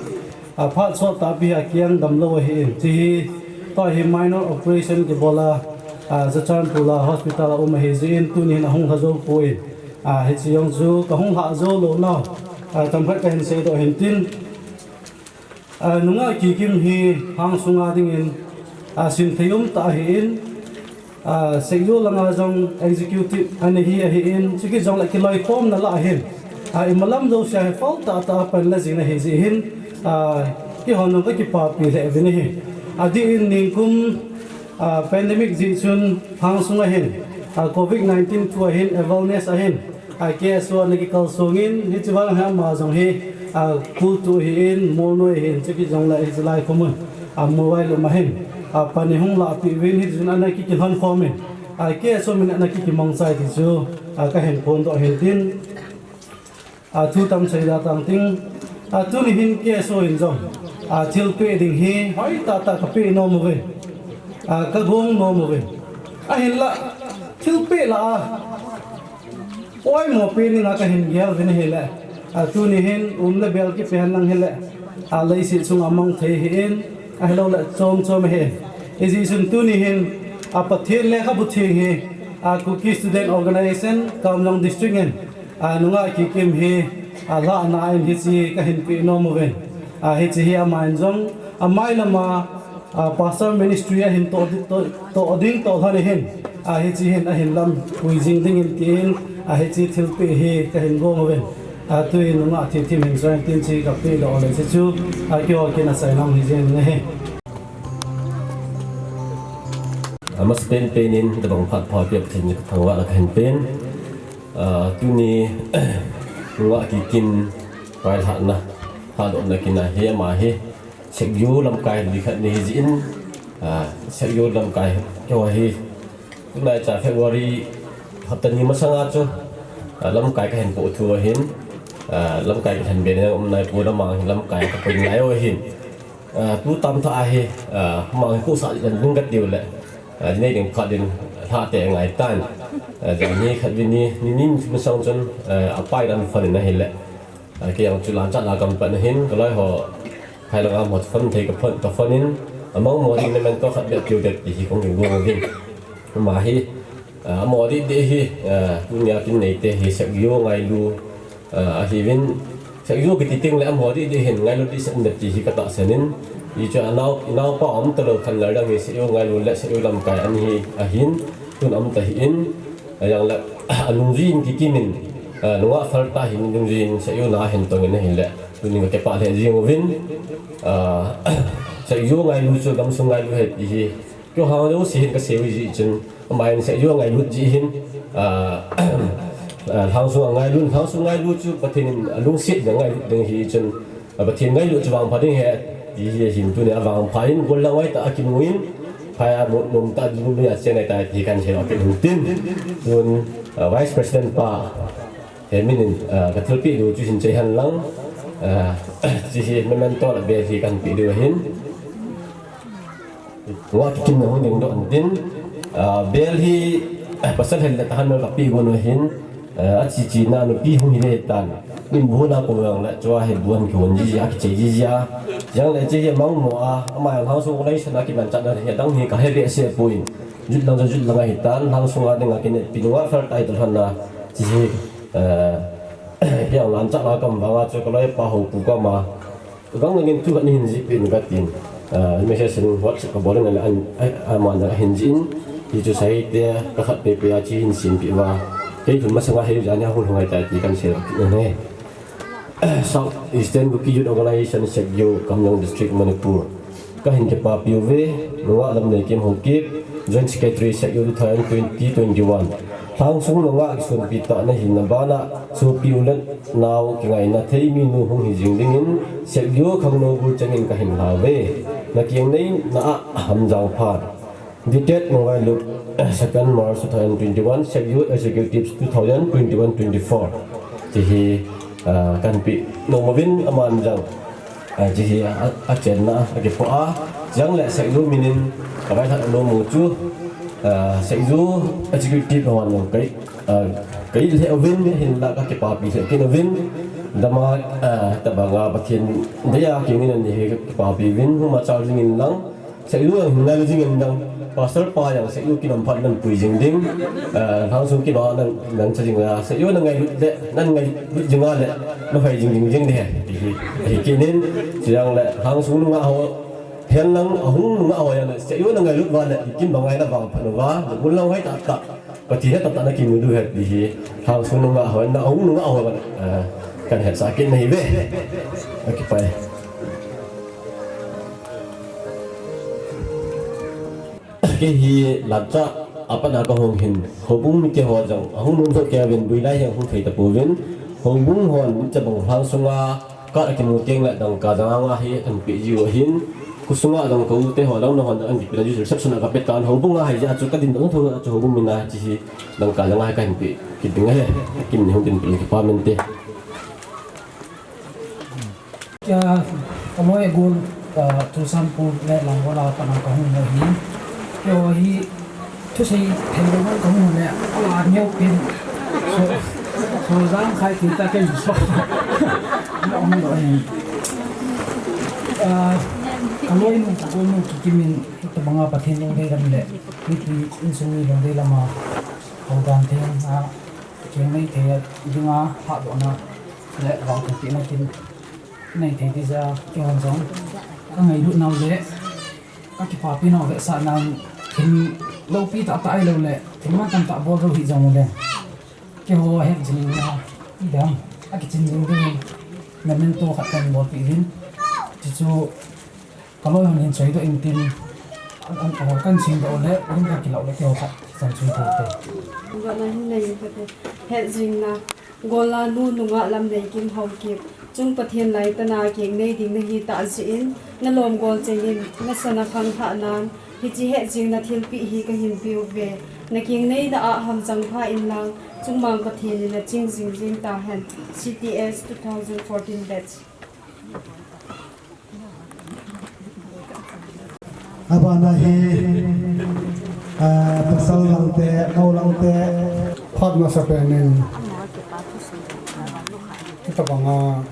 a, phat sot tahpi a kiang damlou ahin. Hiche hi, tua hi minor operation kibol a, a, Churachandpur a hospital a um ahi jeh in, tuni hin ahung lha jou poi. A, hiche jong chu kahung lhah jou louna, a, themkhat kahin seidoh hintin. A, nungah kikim hi lhang sunga dingin, a, simthei um tah ahin, a, Seijou langa jong executive ana hi ahin, chukit jongle kiloikhomna lah ahin, a, imalam jousea hi phal tahtah a panla jing ahi jeh hin, a, keihon jong kakipapi lheh uvin ahi. Adeh in ningkum, a, pandemic jeh chun lhang sunga hin, a, covid nineteen thu ahin, awareness ahin, a, K S O ana kikalsongin, hiche vang hi ama jong hi, a, kultu ahin, molnoi ahin, chukit jongle hiche lai khomun, a, molnoi lum ahin, a, pan eihung lahpeh uvin, hichun ana kikilhon khomin, a, K S O min ana kikimangchai ti chu, a, kahin phondoh hintin. A, thu tam seida tang ting, a, tuni hin K S O in jong, a, thilpeh ding hi hoitahtah kapeh nom uve, a, kagong nom uve. Ahinlah, Thilpeh lah a poimo pen in a kahin gel uvin ahile, a, tuni hin um le bel kipen lang hile, a, leiset chunga mang thei hi in, ahilou le chom chom hi in. Hijeh chun tuni hin, a, Pathen lekhabu theng hi, a, Kuki Student Organization, Kamjong District in, a, nungah kikim hi, a, lhahna in hiche kahin peh nom uvin. A, hiche hi aman jong, amai lama, a, Pastor Ministry ahin toh di-, toh, toh ding toh lhon ahin, a, hiche hin ahin lampui jing ding in tin, a, hiche thilpeh hi kahin gong uvin. A, tui nungah thilthim hin join tin chi kapeh lou le hiche chu, a, keiho kin a sai lam hi jeng ahi. Amasapen pen in, tabang phat pha pia Pathen thangvahna kahin pen. A, tuni, nungah kikim, vailhahna, lhadohna kin ahi, ama hi, Sekyu lamkai li khat ni hi jin, a, Sekyu lamkai, keiho hi, tunaicha February hapta ni masanga chu, a, lamkai kahin poh thu ahin, a, lamkai kahin be na um nai pu na mang hi lamkai kapui nai u ahin. A, tu tam tha ahi, a, mang hi khohsah ding kat diu le, a, nei ding phat ding lhate ngai tan. A, jani khat vin ni, ni nin masang chun, a, apai dan fan in ahile. A, kei jong chu lanchat la kam pan ahin, kaloi ho, phai langa mo fan thei ka fan, ka fan in, amang mo ding memento khat beh piu det ti hi kong ding gong ding. Ama hi, a, amo deh deh hi, a, tunia kin neite hi Sekyu ngailu, a, ahiuvin, Sekyu kiti teng le amo deh deh hin ngailu deh sah in ti hi katahsan in, hichu anao, inaopa um talou khat lar dang hi Sekyu ngailu le Sekyu lamkai ahi, ahin, tun um ta hi in, a, jong le, anungjui in kikim in, a, nungah phal ta hin nungjui in Sekyu na hin tong in ahile, tunin kakipah lheh jing uvin, a, Sekyu ngailu chu gamsung ngailu ahi ti hi, Keiho jouse hin kasei u jeh chun, ama hin Sekyu angailut jeh hin, a, a, lhangsung angailut, lhangsung ngailut chu Pathen in alungset ding ngailut ding ahi chun, a, Pathen ngailut chu vangpha ding ahi, ti hi ahin tunia vangpha in, gollhang hoitah a kimu in, phai a nom, nom tah a ding a cheng ahitai ti kahin sei lou kit u hin tin. Tun, a, Vice President pa, he min in, a, kathilpeh diu chu hin chai hen lang, a, hiche hi memento le bel hi kahin peh diu ahin. Nungah kikim na hung ding doh in tin, a, bel hi, a, pasal hel le tahan mel kapeh gon u ahin, a, achi chi na nupi hung hi le tan. Min bu na ko jong le chua hi bu an kihon jiji a, kichei jiji a. Jong le hiche hi amang mo a, ama jong lhangsung organization a kimanchat na hi adang hi kahe behseh poi. Jut lang jut lang ahi tan, lhangsung a ding a kineppi nungah phal tai toh lhon na. Hiche hi, a, hiche jong lanchat a kam vang a chu kaloi pa ho pu koma. Gang nangin thu khat nahin jih peh in katin, a, message in WhatsApp kabol in ale an, a, aman ahin jih in, hichu sahite kakhat pehpeh a chu hin sempeh uva. Kei lhun masanga hi jani a hung lhung ahitai ti kahin sei lou kit in ahi. South Eastern Kuki Youth Organization, Sekyu, Kamjong District, Manipur. Kahin kipapi uve, nungah Lamneikim Haokip, Joint Secretary, Sekyu two thousand twenty twenty-one. Lhangsung nungah kisonpi tah nahina bana, sopi u le nao kingaina thei minu hung hi jing dingin, Sekyu khangnou gul chengin kahin lhauve. Nakeng neina a hamjang phan. Dictate Nongailut, second March two thousand twenty-one, Sekyu Executives two thousand twenty-one twenty-four. Hiche hi, ah, kahin peh nom uvin aman jong. Ah, hiche hi a, a, achenna a kipoh a, chang le Sekyu min in kavailhah nom u chu, ah, Sekyu executive hon jong kai, ah, kai lheh uvin hinla kakipapi lheh kit uvin, dama, ah, tabanga Pathen deiya kingin ani hi kakipapi uvin, hung machal jingin lang, Sekyu jong hin ngailu jingin lang, Pastor pa jong Sekyu kinam phat nan pui jing ding, ah, lhangsung kima nan, nan cha jing a, Sekyu na ngailut le, nan ngailut jing a le, na hoi jing jing jing ding ahi, ti hi, ahi kit in, chujong le, lhangsung nungah ho, hen lang, ahung nungah ho jong le, Sekyu na ngailut uva le, kim bang ngai na vangphat uva, na bul lang hoi tah tah, Pathen a tah tah na kimu diu ahi, ti hi, lhangsung nungah ho, na ahung nungah ho, ah, kahin hetsah kit nahi uve, kakipa e. Kei hi lanchat a pat a kahung hin, houbung mite ho jong ahung nom soh kei uvin, builai hi ahung thei tapouvin, houbung hon chabang lhangsunga card akimu teng le dangka janga nga hi ahin peh jiu ahin, khosunga jong ka u te ho jong nahon ahin peh jiu, reception a kapeh tan, houbung a hi jeh a chu kadin doh thou a chu houbung min a hiche hi dangka janga hi kahin peh kit ding ahi, Kim ni hung tin peh kipa mente. Kei, ka loi gol, ka Churachandpur le Lamka a pat a kahung hi. Keiho hi, Thusei thei lo nang ka hung le, ala neo pin. So, so jang khai thei ta kei so. Na om lo hin. Ah, ka loi nu, ka gol nu Kikim in, tabanga Pathen lungdei lam le, mipi insung mi lungdei lam a, houdan thei a, keng nei thei a, dinga, hahdohna, le, vang thei na kin, nei thei ti ja, kei hon jong, ka ngailut nau le, ka kipapi nau vetsahnan, thim loupi tahtah ahilou le, thim mantam tah bol lou hih jong u le. Keiho het jing na, i dam, a kichin jing ding, memento khat kan bolpeh uvin. Chuchu, ka loi hon hin choi doh in tin, an, an, an, kan ching doh le, lim kan kilau le keiho khat, chan choi thei te. Dona hin nei khat te. Het jing na. Gola nu nungah Lamneikim Haokip, chung Pathen lai tana keng nei ding nahi tah jeh in, na lom gol cheng in, na sana khang thah nan, hiche het jing na thilpeh hi ka hin peuve. Na keng nei na a hamchang pha in lang, chungmang Pathen in na ching jing jing tahen. C T S two thousand fourteen batch. Abana hi, ah, pasal lang te, nao lang te. Phat masapen in, hitabanga,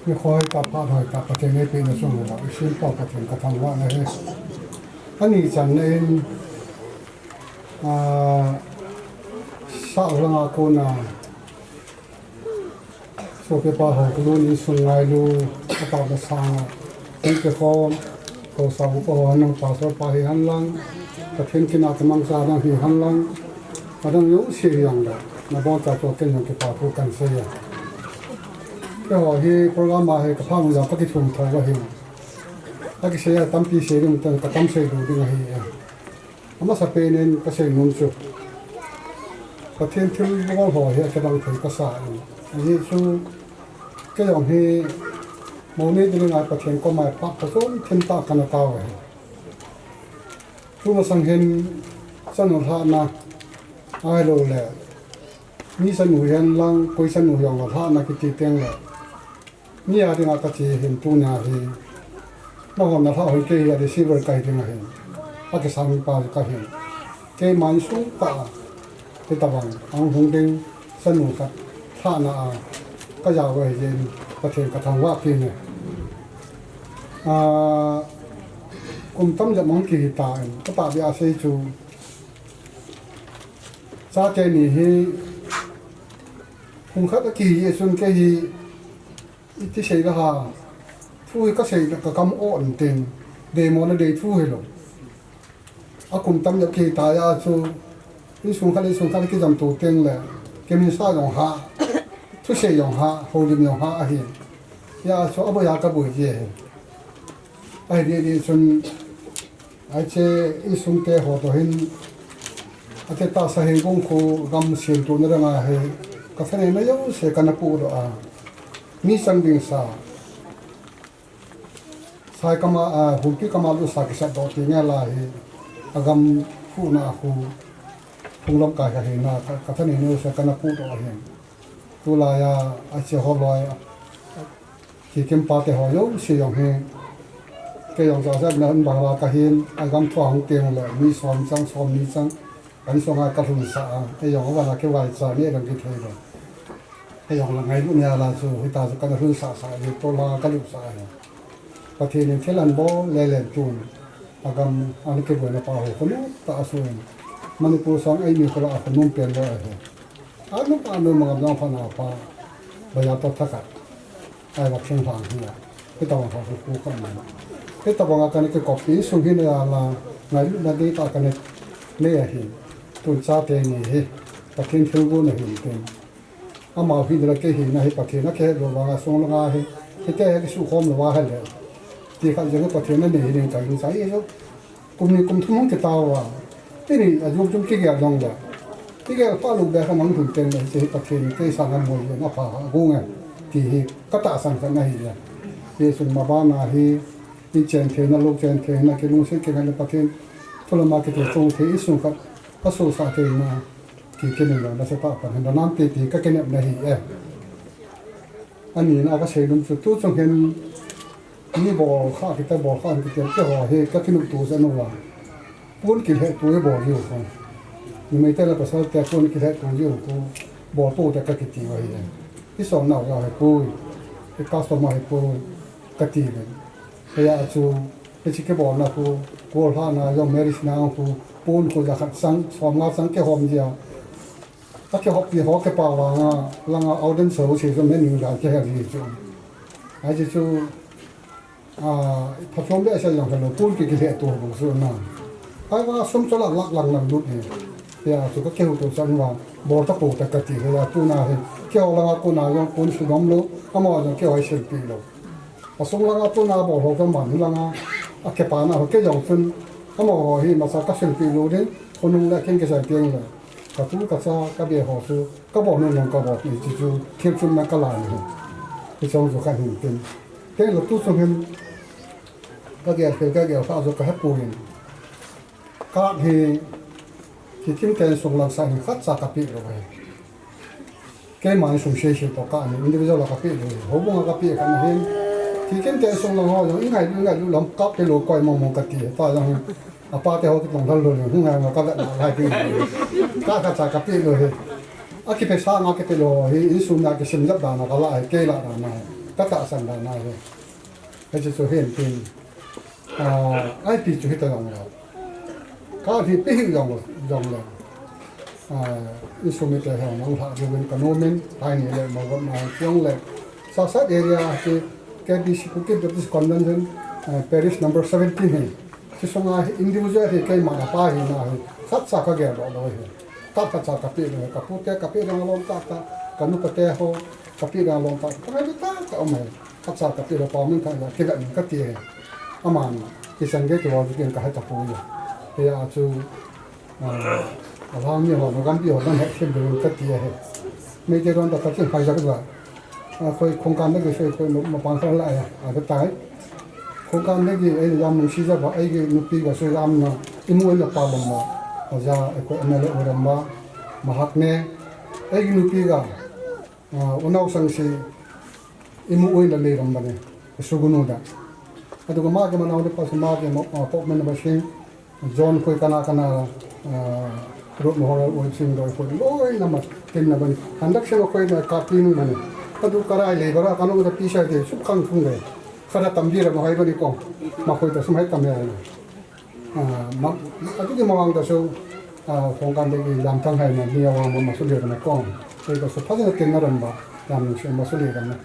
mi khoi ta phat hoi ta Pathen eipeh na sung uva, i sim pa Pathen ka thangvah na hi. Ani channa in, ah, sa langa kona, Sopi pa ho, kalun insung ngailu, atah masanga, kei ke khom, ko sa upa ho, nang pastor pa hi hen lang, Pathen kin a tamang sa nang hi hen lang, adang jouse hi hen lang, na bon cha to ken jong kipa thu kan sei a. Keiho hi program a hi ka pha mu jong ka kithum tho ahi. Ka kisei a tampi sei ding, ka tam sei lou ding ahi. Amasapen in ka seinom chu, Pathen thilbol ho hi akidang thei kasa in. Ajeh chu, kei jong hi, moni ding ngai Pathen koma phat phachom thim tah kana tao ahi. Tumasang hin, chanu lhahna, ahilou le, mi chanu hi hen lang, koi chanu hi jong lhahna kiti teng le, mi a dinga kache hin tunia hi, nahon nalhah hoi kei hi a receiver kahi ding ahin, akisan pa kahin. Keiman sung tah a, hitabang, ahung hung ding, chanu khat, lhahna a, kajao ahi jeh in, Pathen ka thangvah kit e. Ah, kum tamjo mang kihi tan, katahbeh a sei chu, chate ni hi, kum khat akihi jeh chun kei hi, iti sei la ha, thu hi kasei la ka kam o an tin, deimo na dei thu hilou. Akum tamjo kihi ta a chu, insung khat, insung khat kijam to teng le, kiminsa jong ha, thusei jong ha, houlim jong ha ahi. Hijeh a chu aboi a kaboi ji ahi. Ahi deh deh chun, hiche insung te ho toh hin, ati tah Saheiguang kho gam seltohna ding ahi, ka thaneina jouse kana pohdoh a, mi chang ding sa, Sai kama, a, Hualpi kama lut sa kisat doh ti nge la hi, agam khuhna a khu, phung lamkai kha hina, ka, ka thaneina jouse kana pohdoh ahin. Tulai a, hiche ho loi a, Kikim pa te ho jouse jong hi, kei jong jahjat na in bang la kahin, agam thua hung teng le, mi som chang, som ni chang, kan song a kalhunsah a, kei jong avang a kivaicha neh dang kithei lou. Kei jong la ngailut nia la chu, hita chu kana lhunsah sah a, tola kalutsah a. Pathen in thil anabol lelen tun, agam ana kiboina pa ho, khonung tah a sun. Manipur song eimi khola a khonung pen lou ahi. Anu pa anu mangam jong pha na pa, baya to thakhat. Ai va thinglhang hi a. Hitabang kha khu kha na. Hitabang a kana kikop insung hi na la, ngailutna dei tah kana nei ahi. Tun chate ni hi, Pathen thilgon ahi tin. Amaho hi dela kei hina hi Pathen a kihet lou vang a sung langa hi. Hite hi kisukhom lou va hile. Ti khat jong hi Pathen anei hi ding ka gingcha hi jo. Kum ni kum thum hung kitao a. Tuni a jum jum kigel dong le. Kigel pha lou be kha nang thum teng le, hiche hi Pathen kei sanga moi len apha a gong e. Ti hi ka tahsan khat na hi le. Hichun ma bana hi, i chen theina, lou chen theina, kilungset kei le Pathen thu lama kiti chong thei insung khat, ka sosah theina, ki, kei min lo na se pa pan hin da nam ti ti ka kinepna hi e. Ani na ka seinom chu tu chung hin, mi bol kha kita bol kha kita keiho hi ka kinopto jeh uva. Pon kilheh tu ibol jiu khu. Numei te le pasal te pon kilheh tu jiu khu. Bol pou te kakiti u ahi. Isol nau jong ahipoi. I customer ahipoi. Kati le. Hijeh a chu, hiche kibolna khu, kol lhahna jong marriage na khu, pon khu jakhat sang, somnga sang kihom jia. Akihop pi ho kipa vanga, langa audience ho se chu mening dan kihel ji chu. Hiche chu, a, phatchom behseh jong hilou, pon ki kilheh tu ho bou chu na. Ahivanga sum chu la lakh lang lang lut ni. Hijeh a chu kakihou tu chan uva, bol tapou te kati hijeh a tuna hi. Keiho langa kona jong pon sudom lou, amaho jong keiho hi silpeh lou. Asung langa tuna bol ho kaman hi langa, akipana ho kei jong chun, amaho hi masa kasilpeh lou ding, khonung le keng kisei teng le. Katu kacha, kabe ho chu, kabol nom nom kabol pi chu chu, thil chunna kalan hi. Hiche jong chu kahin tin. Teng le tu chung hin, kagel khel, kagel kha chu kahepoi. Card hi, Kikim ten sung lang sa hin khatcha kapeh lou ahi. Keima insung sei sei toh card hi individual a kapeh lou ahi. Houbung a kapeh khat ahin. Kikim ten sung lang ho jong ingailu, ingailu lam kapeh lou koi mong mong kati. Ta jong hin. Apa te ho kitong lhal lou le. Hung ngai ma kavet na lai ti. Card khatcha kapeh lou ahi. Akipe sanga kipe lou ahi. Insung a kisim jep dan a kala ahi. Kei la dan a ahi. Katahsan dan a ahi. Hiche chu hin tin. Ah, ipi chu hita jong le. Card hi pe hih jong, jong le. Ah, insung mite hon nang lha diuvin kanom in, hei ni le, mo gam na jong le. Sasat area hi K B C Kuki Baptist Convention, ah, Parish number seventeen hi. Hiche sunga hi individual hi keima apa hina hi. Khatcha kagel lou lou hi. Card khatcha kapeh lou, kapu te kapeh lou lom tah tah, kanu kate ho kapeh lou lom tah tah. Kangai tah tah um hi. Khatcha kapeh lou pa min kha kivet in kati ahi. Aman, kisan gei kibol ding kahe tapoi. Hijeh a chu, ah, alhang mi ho, gampi ho, nam het them ding kati ahi. Meitei don ta kati phai jak la. Ah, koi khongkan dagi sei koi ma, mapan kha la ya, a, abetai. Khongkan dagi, ei jam nung si ja ba, eigi nupi ga sei jam na, imu eina pa lom ma. Aja, ei koi M L A u ram ma, mahak ne. Eigi nupi ga, ah, unau sang si, imu u in la lei ram bane, sugunu da. Aduga ma ke manau de pa ma ke ma, ah, pok men ba sing, John koi kana kana, ah, rut mo hol u sing doi koi, loi na ma, ken na bane. Handak se koi na ka pin bane. Adu karai le bara kanu da pi sa de, suk kang thung de. Khada tam di ra ma hai bane ko. Ma koi da sum hai tam ya. Ah, ma, atu ki mawang ta su, ah, khongkan te ki lam thang hai na, ni awang ma, ma su le na kong. Te ka su pha na ken na ram ba, lam ni su ma su le na.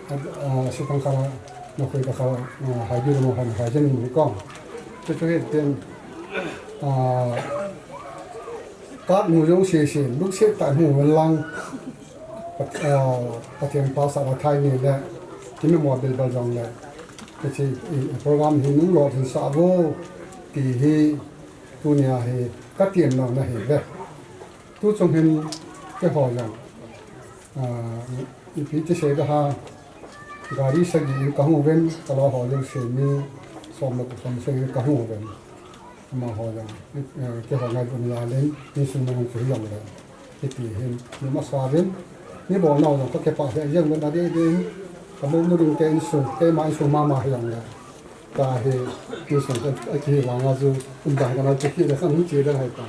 Ah, ah, si tang kha, na koi ka kha, ah, hai bi mo han hai jen ni kong. Te tu ye ten, ah, Card mu jong sese, lungset tah in mu vel lang. Pat-, ah, Pathen pa sa la thai ni le, kimi mo bil bal jong le. Hiche, i, program hi nung lolhin sah vo, ti hi, tunia hi, ka tiam lou na hi ve. Tu chung hin, keiho jong, ah, ipi ti sei ka ha, gari sagi in ka hung uvin, ka lo ho jong se mi, som le ko som sagi in ka hung uvin. Amaho jong, eh, keiho ngailutna jal in, insung manung chu hi jong le. Hiti hin, ni masa uvin, ni bol nau jong ka kipah lheh jeng uvin adeh deh in, ka monu ding te insung, keima insung mama hi jong le. Ka hi, insung ka, a kihi vang a chu, um dan ka na chu ki le kan hu chi le hai ta.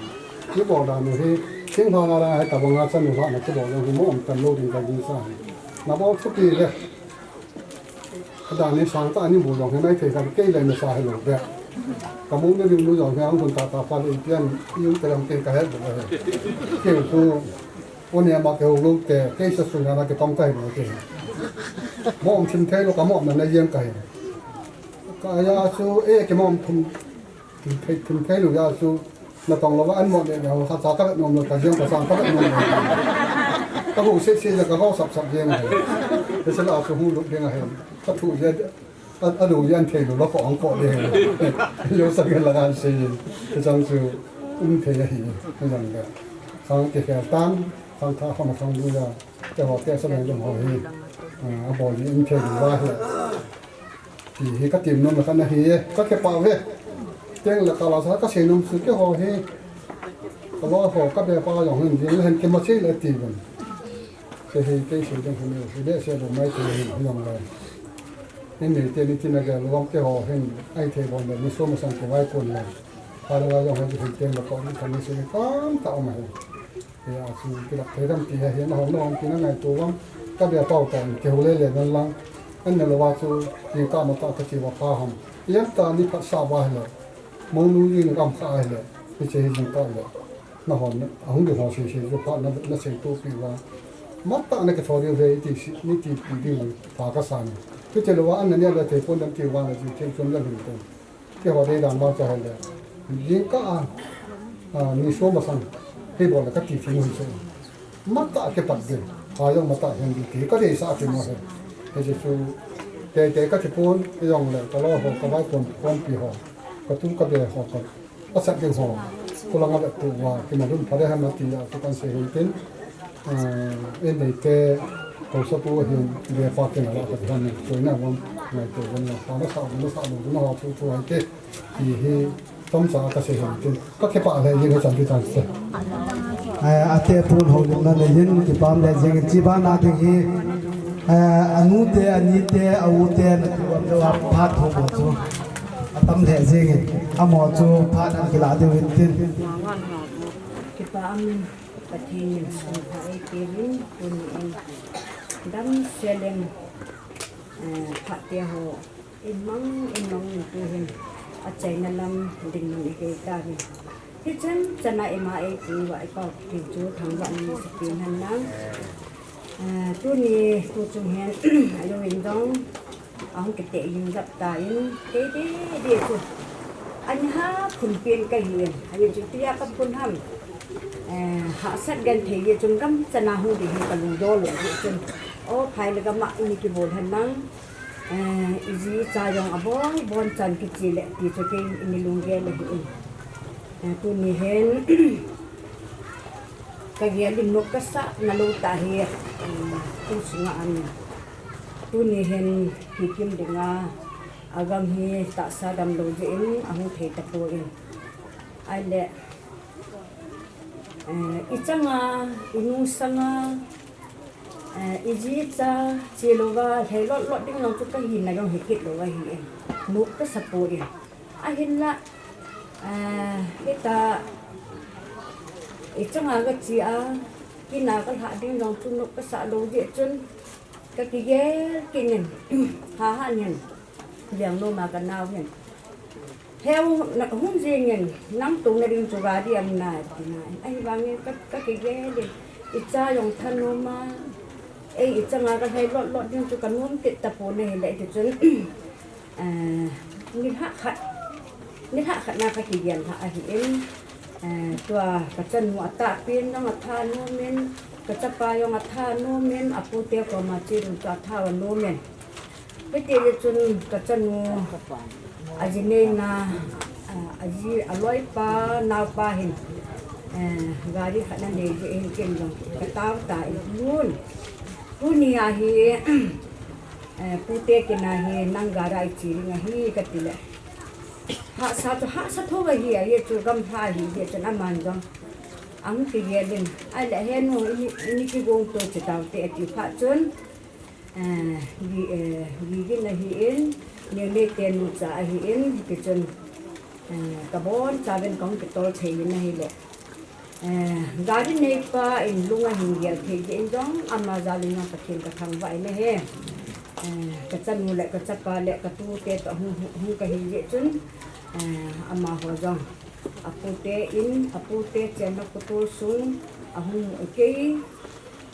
Ni bol dan u hi, thinglhang a la hai ta bang a chan u ha na kibol jong hi mo um tan lou ding ka ding sa hi. Na bol thupi le. Ka dan ni sang ta ni bu jong hi mai thei kha kei le na sa hi lou be. Ka mu ni ring lu jong hi ang kun ta ta pa le pian yung te lam ke ka he bu he. Ke ku o ne ma ke ho lu te ke sa su na na ke tong kai bu ke. Mo um chim thei lo ka mo na na yeng kai. Ka ya su e ke mo um thum Thim thei, thim thei lu ya chu, na tong lou va an mo le le, khat cha ka vet nom lou, ka jeng ka sang ka vet nom lou. Ka hu se se le ka vau sap sap jeng le. Te se la chu hu lu ding a he. Ka thu je, a, a lu je an thei lu la ko ang ko le. Yo sa ke la gan se je. Te chang chu, um thei a hi, te jang le. Sang ke ke tan, sang tha kham sang lu ya. Te ho te sa le jong ho hi. A, a bol ni um thei lu va he. Ti hi ka tim nom le khat na hi e, ka kipah ve. Teng le ka la sa ka sei nom su keiho hi. Ka lo ho ka be pa jong hin ding le hin kima sei le ti vin. Te hi kei sei ding hin le sei le sei lo mai ti hin hi jong le. Hin ni te ni ti na ge lo keiho hin ai thei bon le ni so ma sang ko vai kon le. Pha le la jong he, hei ten la ko ni kan ni se kam ta om he. He a chu ki lak thei dam ti he, he na hong na hong ki na ngai to wam. Ka bia pau ta ki ho le le nan lang. An ne lo wa chu ni ka ma ta ka ti wa pha ham. Yan ta ni pha sa wa he le. Mong lu jing kam sa he le. Ni che hi jing ka le. Na hon a hung di ho se se ju pha na na se to pi wa. Ma ta na ke tho di ve ti si ni ti pi di pha ka sa ni. Ki che lo wa an na ne la te pon dam ti wa na ji te chun la lu te. Keiho dei dan vang chu ahile, jingkah a, a, ni som masang, kei bol le kati thei u hi chu. Matah a kipat ding, pha jong matah a hen ding ti kadeisah a kimo ahi. Hiche chu, teitei kati pon, hijongle, kaloi ho, kavaiponpi ho, katu kabe ho, ka, asat ding ho, kholanga vet tou va, kimalhun pha ding ham ati a, chu kahin sei hin tin. Ah, in neite, haosapu hin, vepa kin ala ka dihan ni, koina lam, ngaito ven la, pha nasa, nasa lo, na ho thu thu hai te, ti hi, tomcha ka sei hin tin, ka kipah le, yin ka chan ti tan se. Eh, ate pun ho lim na ne yin, kipah le, jing, chi ba na ding hi, eh, anute, anite, aute, na tu am lo, a phat ho mo chu, atam le jing, amo chu, phat an kila ding hin tin. Kipah amin. Pathen in sum pha eipeh uvin, tuni in damsel in, eh, phat te ho in mang, in mang in tu hin achaina lam ding mang igei tauvin. Hichan chana ima eipeh uva ipa Pathen chu thangvah in sei pen hen lang. Eh, tuni tu chung hin, alung in dong, ahung kite jing jap tan, kei dei dei chu. Ani ha phun pen kahi in, ani chu tia kaphun ham. Eh, hahsat genthei jeh chun gamchan a hung ding hi kalungdong lou jeh chun. O, phai le gam a ini kibol hen lang. Eh, iji icha jong abon bon chan kiche le ti chu kei ini lunggel ahi in. Eh, tuni hin, kagel in nop kasah na lou tah hi, eh, kum sunga amin. Tuni hin Kikim dinga, agam hi tahsa damlou jeh in ahung thei tapon. Ahile, eh, ichanga, inung sanga, eh, iji icha, che louva, lhai lot lot ding jong chu kahin na jong hikit lou ahi in. Nop kasa poi. Ahinla, eh, hita, ichanga kache a, kina kalha ding jong chu nop kasah lou jeh chun, kakigel kit in, ha ha in, jeng nom a kanao hin. Heu, na hung jing in, nang touna ding chu gari am nai, ati nai. Ahivangin ka, kakigel in, icha jong thanom a, ei, ichanga kalhai lot lot ding chu kanom kit tapon ahile, hiti chun, Eh, nilhah khat, nilhah khat na kakigel lhah ahi in, eh, tua kachanu atahpen jong athanom in, kachapa jong athanom in, apute koma che ding chu atha anom in. Hiti jeh chun kachanu aji neina, ah, aji aloipa naopa hin, eh, gari khat anei jeh hin ken jong katao tan, tuni a hi, Eh, pute kina hi nang gari a iche ding ahi katile. Hahsa chu hahsa thou ahi, ahi chu gamlha ahi, ahi chun aman jong ahung kigel in. Ahile, he nu, ini, ini kigong to che taute ati phat chun. Eh, Gi, eh, Gigin ahi in, Neonei te nucha ahi in, hiti chun, eh, kabon chauvin kahung kitol thei in ahile. Eh, gari neipa in lung ahin gel thei jeh in jong, ama jal in jong Pathen kathangvah in ahi. Eh, kachanu le kachapa le katute toh hung, hung, hung kahi jeh chun, eh, amaho jong apute in, apute chenna kotol sung ahung mu kei,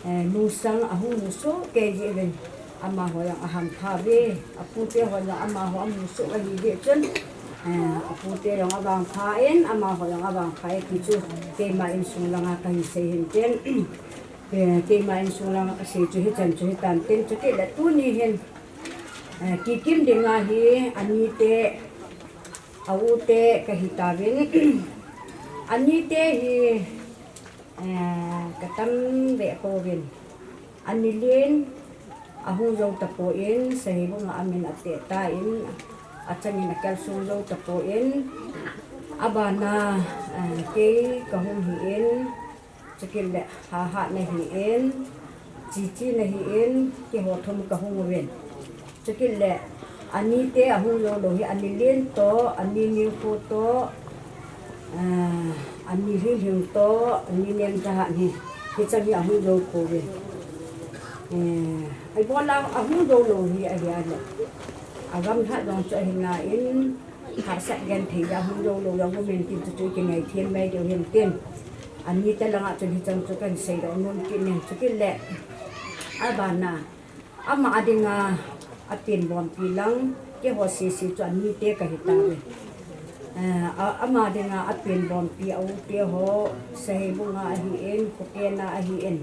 eh, nungsang ahung mu soh kei jeh uvin. Amaho jong ahampha uve, apute ho jong amaho amu soh ahi jeh chun, eh, apute jong avangpha in, amaho jong avangpha e ti chu keima insung langa kahin sei hin tin, eh, keima insung langa kasei chu hichan chu hitan tin, chutile tuni hin, eh, Kikim dinga hi anite, aute kahi tauvin, anite hi, eh, katam ve pouvin. Ani len ahung jou tapon, Saheibung a amin ateh tan, achangin akelsung jou tapon, abana, eh, kei kahung hi in, chukit le Hahhat nahi in, Chichi nahi in, keiho thum kahung uvin. Chukit le, anite ahung jou lou hi, ani len toh, ani nikho toh, Ah, ani hlinghling toh, ani nem tahat hi, hicheng hi ahung jou pouve. Eh, ibola ahung jou lou hi ahile, agamlhat jong chu ahi nai in, hahsat genthei a hung jou lou jong um in tin, chuchu kingaithem mai diu hin tin. Ani te langa chun hicheng chu kahin seidoh nom kit in, chukit le, abana, ama dinga apenbompi lang, keiho sese chu ani te kahi tauve. Eh, a, ama dinga apenbompi a u te ho, Saheibung a ahin, Khokhen a ahin.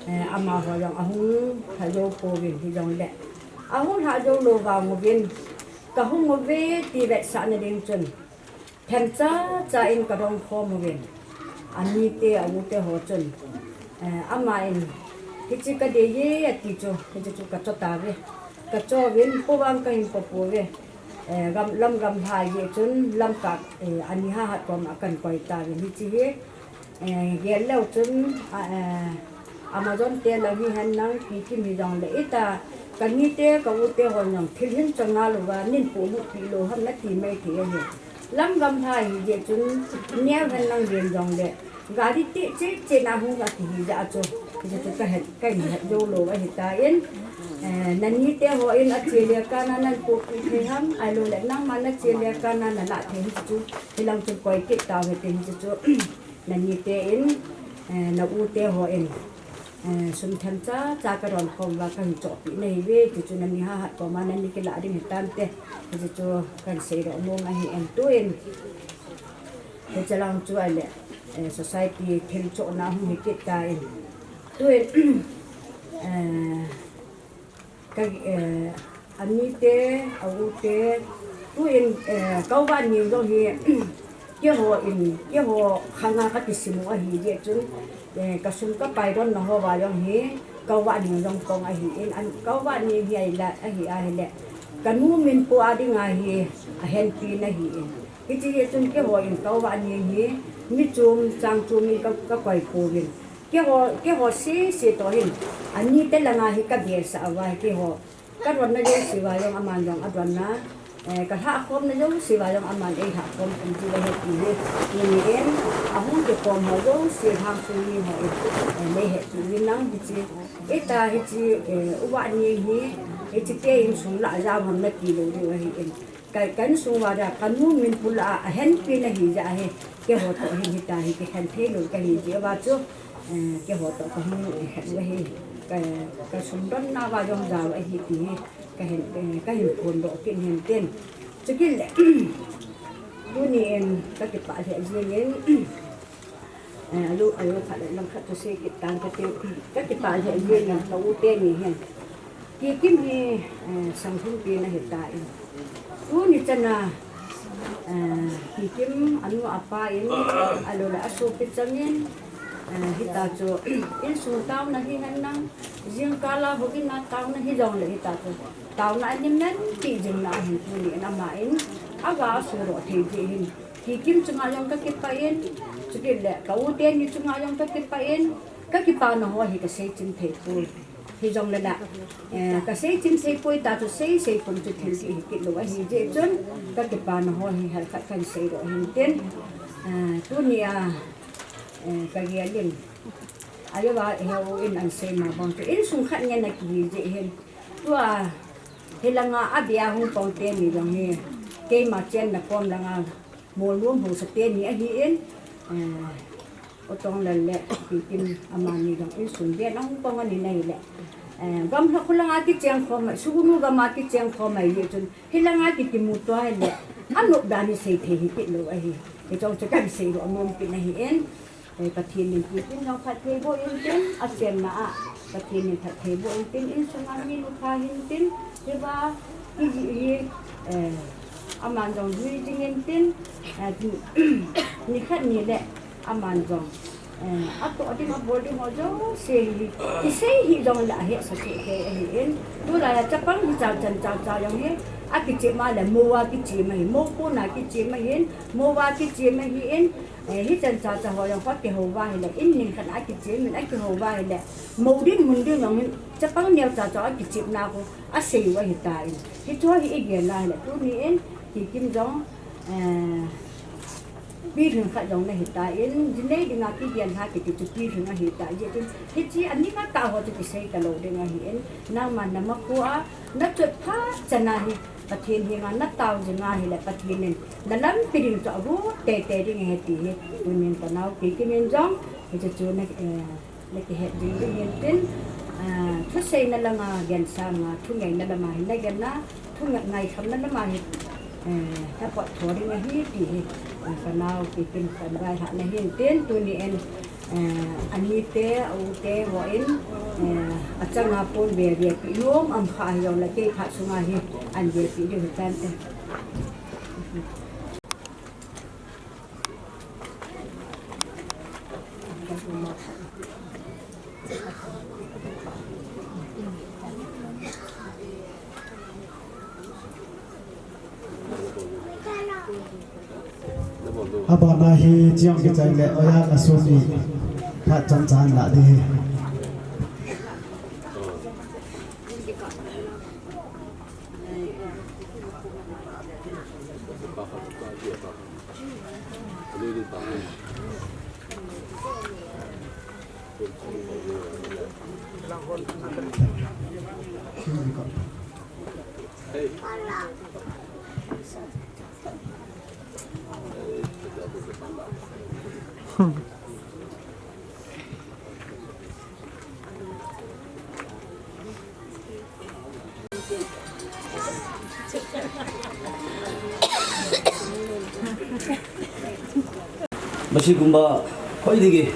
Eh, amaho jong ahung lha jou pouvin hijongle, ahung lha jou lou vang uvin, kahung uve ti vetsahna ding chun, themcha cha in kadong khom uvin, ani te, a u te ho chun, eh, ama in, hiche kadei e ati chu, hiche chu kacho tauve. Kacho uvin, po vang kahin po pouve. Eh, gam, lam gamlha jeh chun, lamkah, eh, ani hahat koma kahin koi tauvin hiche hi. Eh, gel leu chun, a, eh, Amazon te lang hihen lang, Kikim hijongle, ita, kani te, ka u te hon jong thil hin chonga louva, nin polut pi lou ham nati mai thei ahi. Lam gamlha hijeh chun, neo hen lang ven jongle, gari tih cheh cheh na hung akihi jeh a chu, hiche chu kahet, kahin het jou lou ahitan, eh, nani te hon ache le kana nan polut thei ham, ahiloule nangma nache le kana nalah thei hiche chu, hilang chun koi kit tau hite hiche chu. Nani te in, eh, na u te hon, eh, sum themcha cha kadon khom uva kahin chohpeh nahiuve, ti chu nani hahat koma nani kilah ding hitante, ti chu kahin seidoh nom ahin tuin. Hiche lang chu ahile, eh, society thil chohna hung hi kit tan. Tuin, eh, Ka, eh, ani te, a u te, tuin, eh, ka u Vahning jong hi, keiho in, keiho khanga kakisim u ahi jeh chun, eh, kasum kapai donna hoa jong hi, ka u Vahning jong pang ahin, an, ka u Vahning hi ahile, ahi ahile, kanu min pu a dinga hi, ahenpi na ahin. Hiche jeh chun keiho in ka u Vahning hi, mi chom, chang chom in ka, kakoi pouvin. Keiho, keiho sese toh hin, ani te langa hi kabesah uva hi keiho. Kadonna jouse uva jong aman jong adonna, eh, kalhahkhomna jouse uva jong aman eilhahkhom pi ji le heti hi. Tuni in, ahung kikhom ho jouse, lhang sung mi ho in, eh, nei heti uvin lang hiche. Ita hiche, eh, u Vahning hi, hiche te insung lah jao ham nati lou diu ahin. Ka, ka insung uva dia, kanu min pu lah a, ahenpi na ahi jeh hin, keiho toh hin hitia hi kikhen thei lou kahi jeh uva chu, eh, keiho toh kahung het u ahi, ka, kasum donna uva jong jao ahi ti hi, kahin, eh, kahin phondoh kit in tin. Chukit le, tuni in kakipah lheh jeng in, Eh, alu, alu phat le langkhat thusei kit tan kati, kakipah lheh jeng in ka u teni hin. Kikim hi, eh, sanghumpi na ahitan. Tuni chana, eh, Kikim anu apa in, ahiloule asopi chang in, eh, hitia chu, insung taona hihen lang, jingkah a houin a taona hijongle hitia chu. Taona anemen pi jing na ahin tuni in ama in, aga asodoh thei jeh hin. Kikim chunga jong kakipah in, chukit le ka u teni chunga jong kakipah in, kakipana ho hi kasei chim thei poi. Hijongle la, eh, kasei chim thei poi ta chu sei sei pum chu thil dih hi kit lou ahi jeh chun, kakipana ho hi hel khat kahin seidoh hin tin, eh, tuni a, eh, kagel in. Ahiuva, houin ahin sei ma bang chu, insung khat ngen akihi jeh hin. Tua, hilanga abia hung pang teni jong hi, keima chenna kom langa, Molnom haosa teni ahin, eh, U Tonglal le Kikim amani jong insung dia ahung pang ahi nai le. Eh, gamlha khu langa kicheng khom, Sugnu gama kicheng khom ahi jeh chun, hilanga kikimu tua hile, anop dan hi sei thei hi kit lou ahi. Hiche chu kahin seidoh nom kit ahin. Eh, Pathen in Kikim jong phatthei boh intin, achenna a Pathen in phatthei boh intin, insunga mi nupha hintin, hiva, hijeh hi, eh, aman jong jui jing intin, eh, nikhat ni le aman jong, eh, atoh ding abol ding ho jouse hi, kisei hih jongle ahetsah thei ahin, tulai a chapang hi chan chan cha cha jong hi, akichep ma le mou a kichep ahi, mou kona kichep ahin, mou a kichep ahin, Eh, hichan chacha ho jong kho kihou uva hile, in ning khat a kichem in akihou uva hile, mou ding mun ding jong hin, chapang neo chacha a kichepna khu asei u ahitan. Hichu hi igel a hile, tuni in, Kikim jong, eh, Piring khat jong nahi tan, jinei dinga kigen ha kiti chu piring ahi ta jeh in, hiche ani nga ta ho chu kisei talou ding ahin, nangma namakho a, nachot phat chan a hi, Pathen henga natao jing ahile Pathen in nalampi ding chu agu teitei ding ahi ti hi, tunin kanao Kikim in jong, hiche chu na, eh, nakihet jing ding hin tin, ah, thuseina lama gensanga, thungeina lama hin nagen a, thungai khamna lama hi, eh, napot tho ding ahi ti hi, ah, kanao Kikim kanvai hahna hin tin, tuni in, eh, anite, aute, vo in, eh, achanga pon veve pi nom, am kha hijongle kei phat sunga hi, an vepi ding hi tante. Abana hi chiang kichai le oya na sumi khat chang chan la di. ꯃꯁꯤꯒꯨꯝꯕ ꯈ꯭ꯋꯥꯏꯗꯒꯤ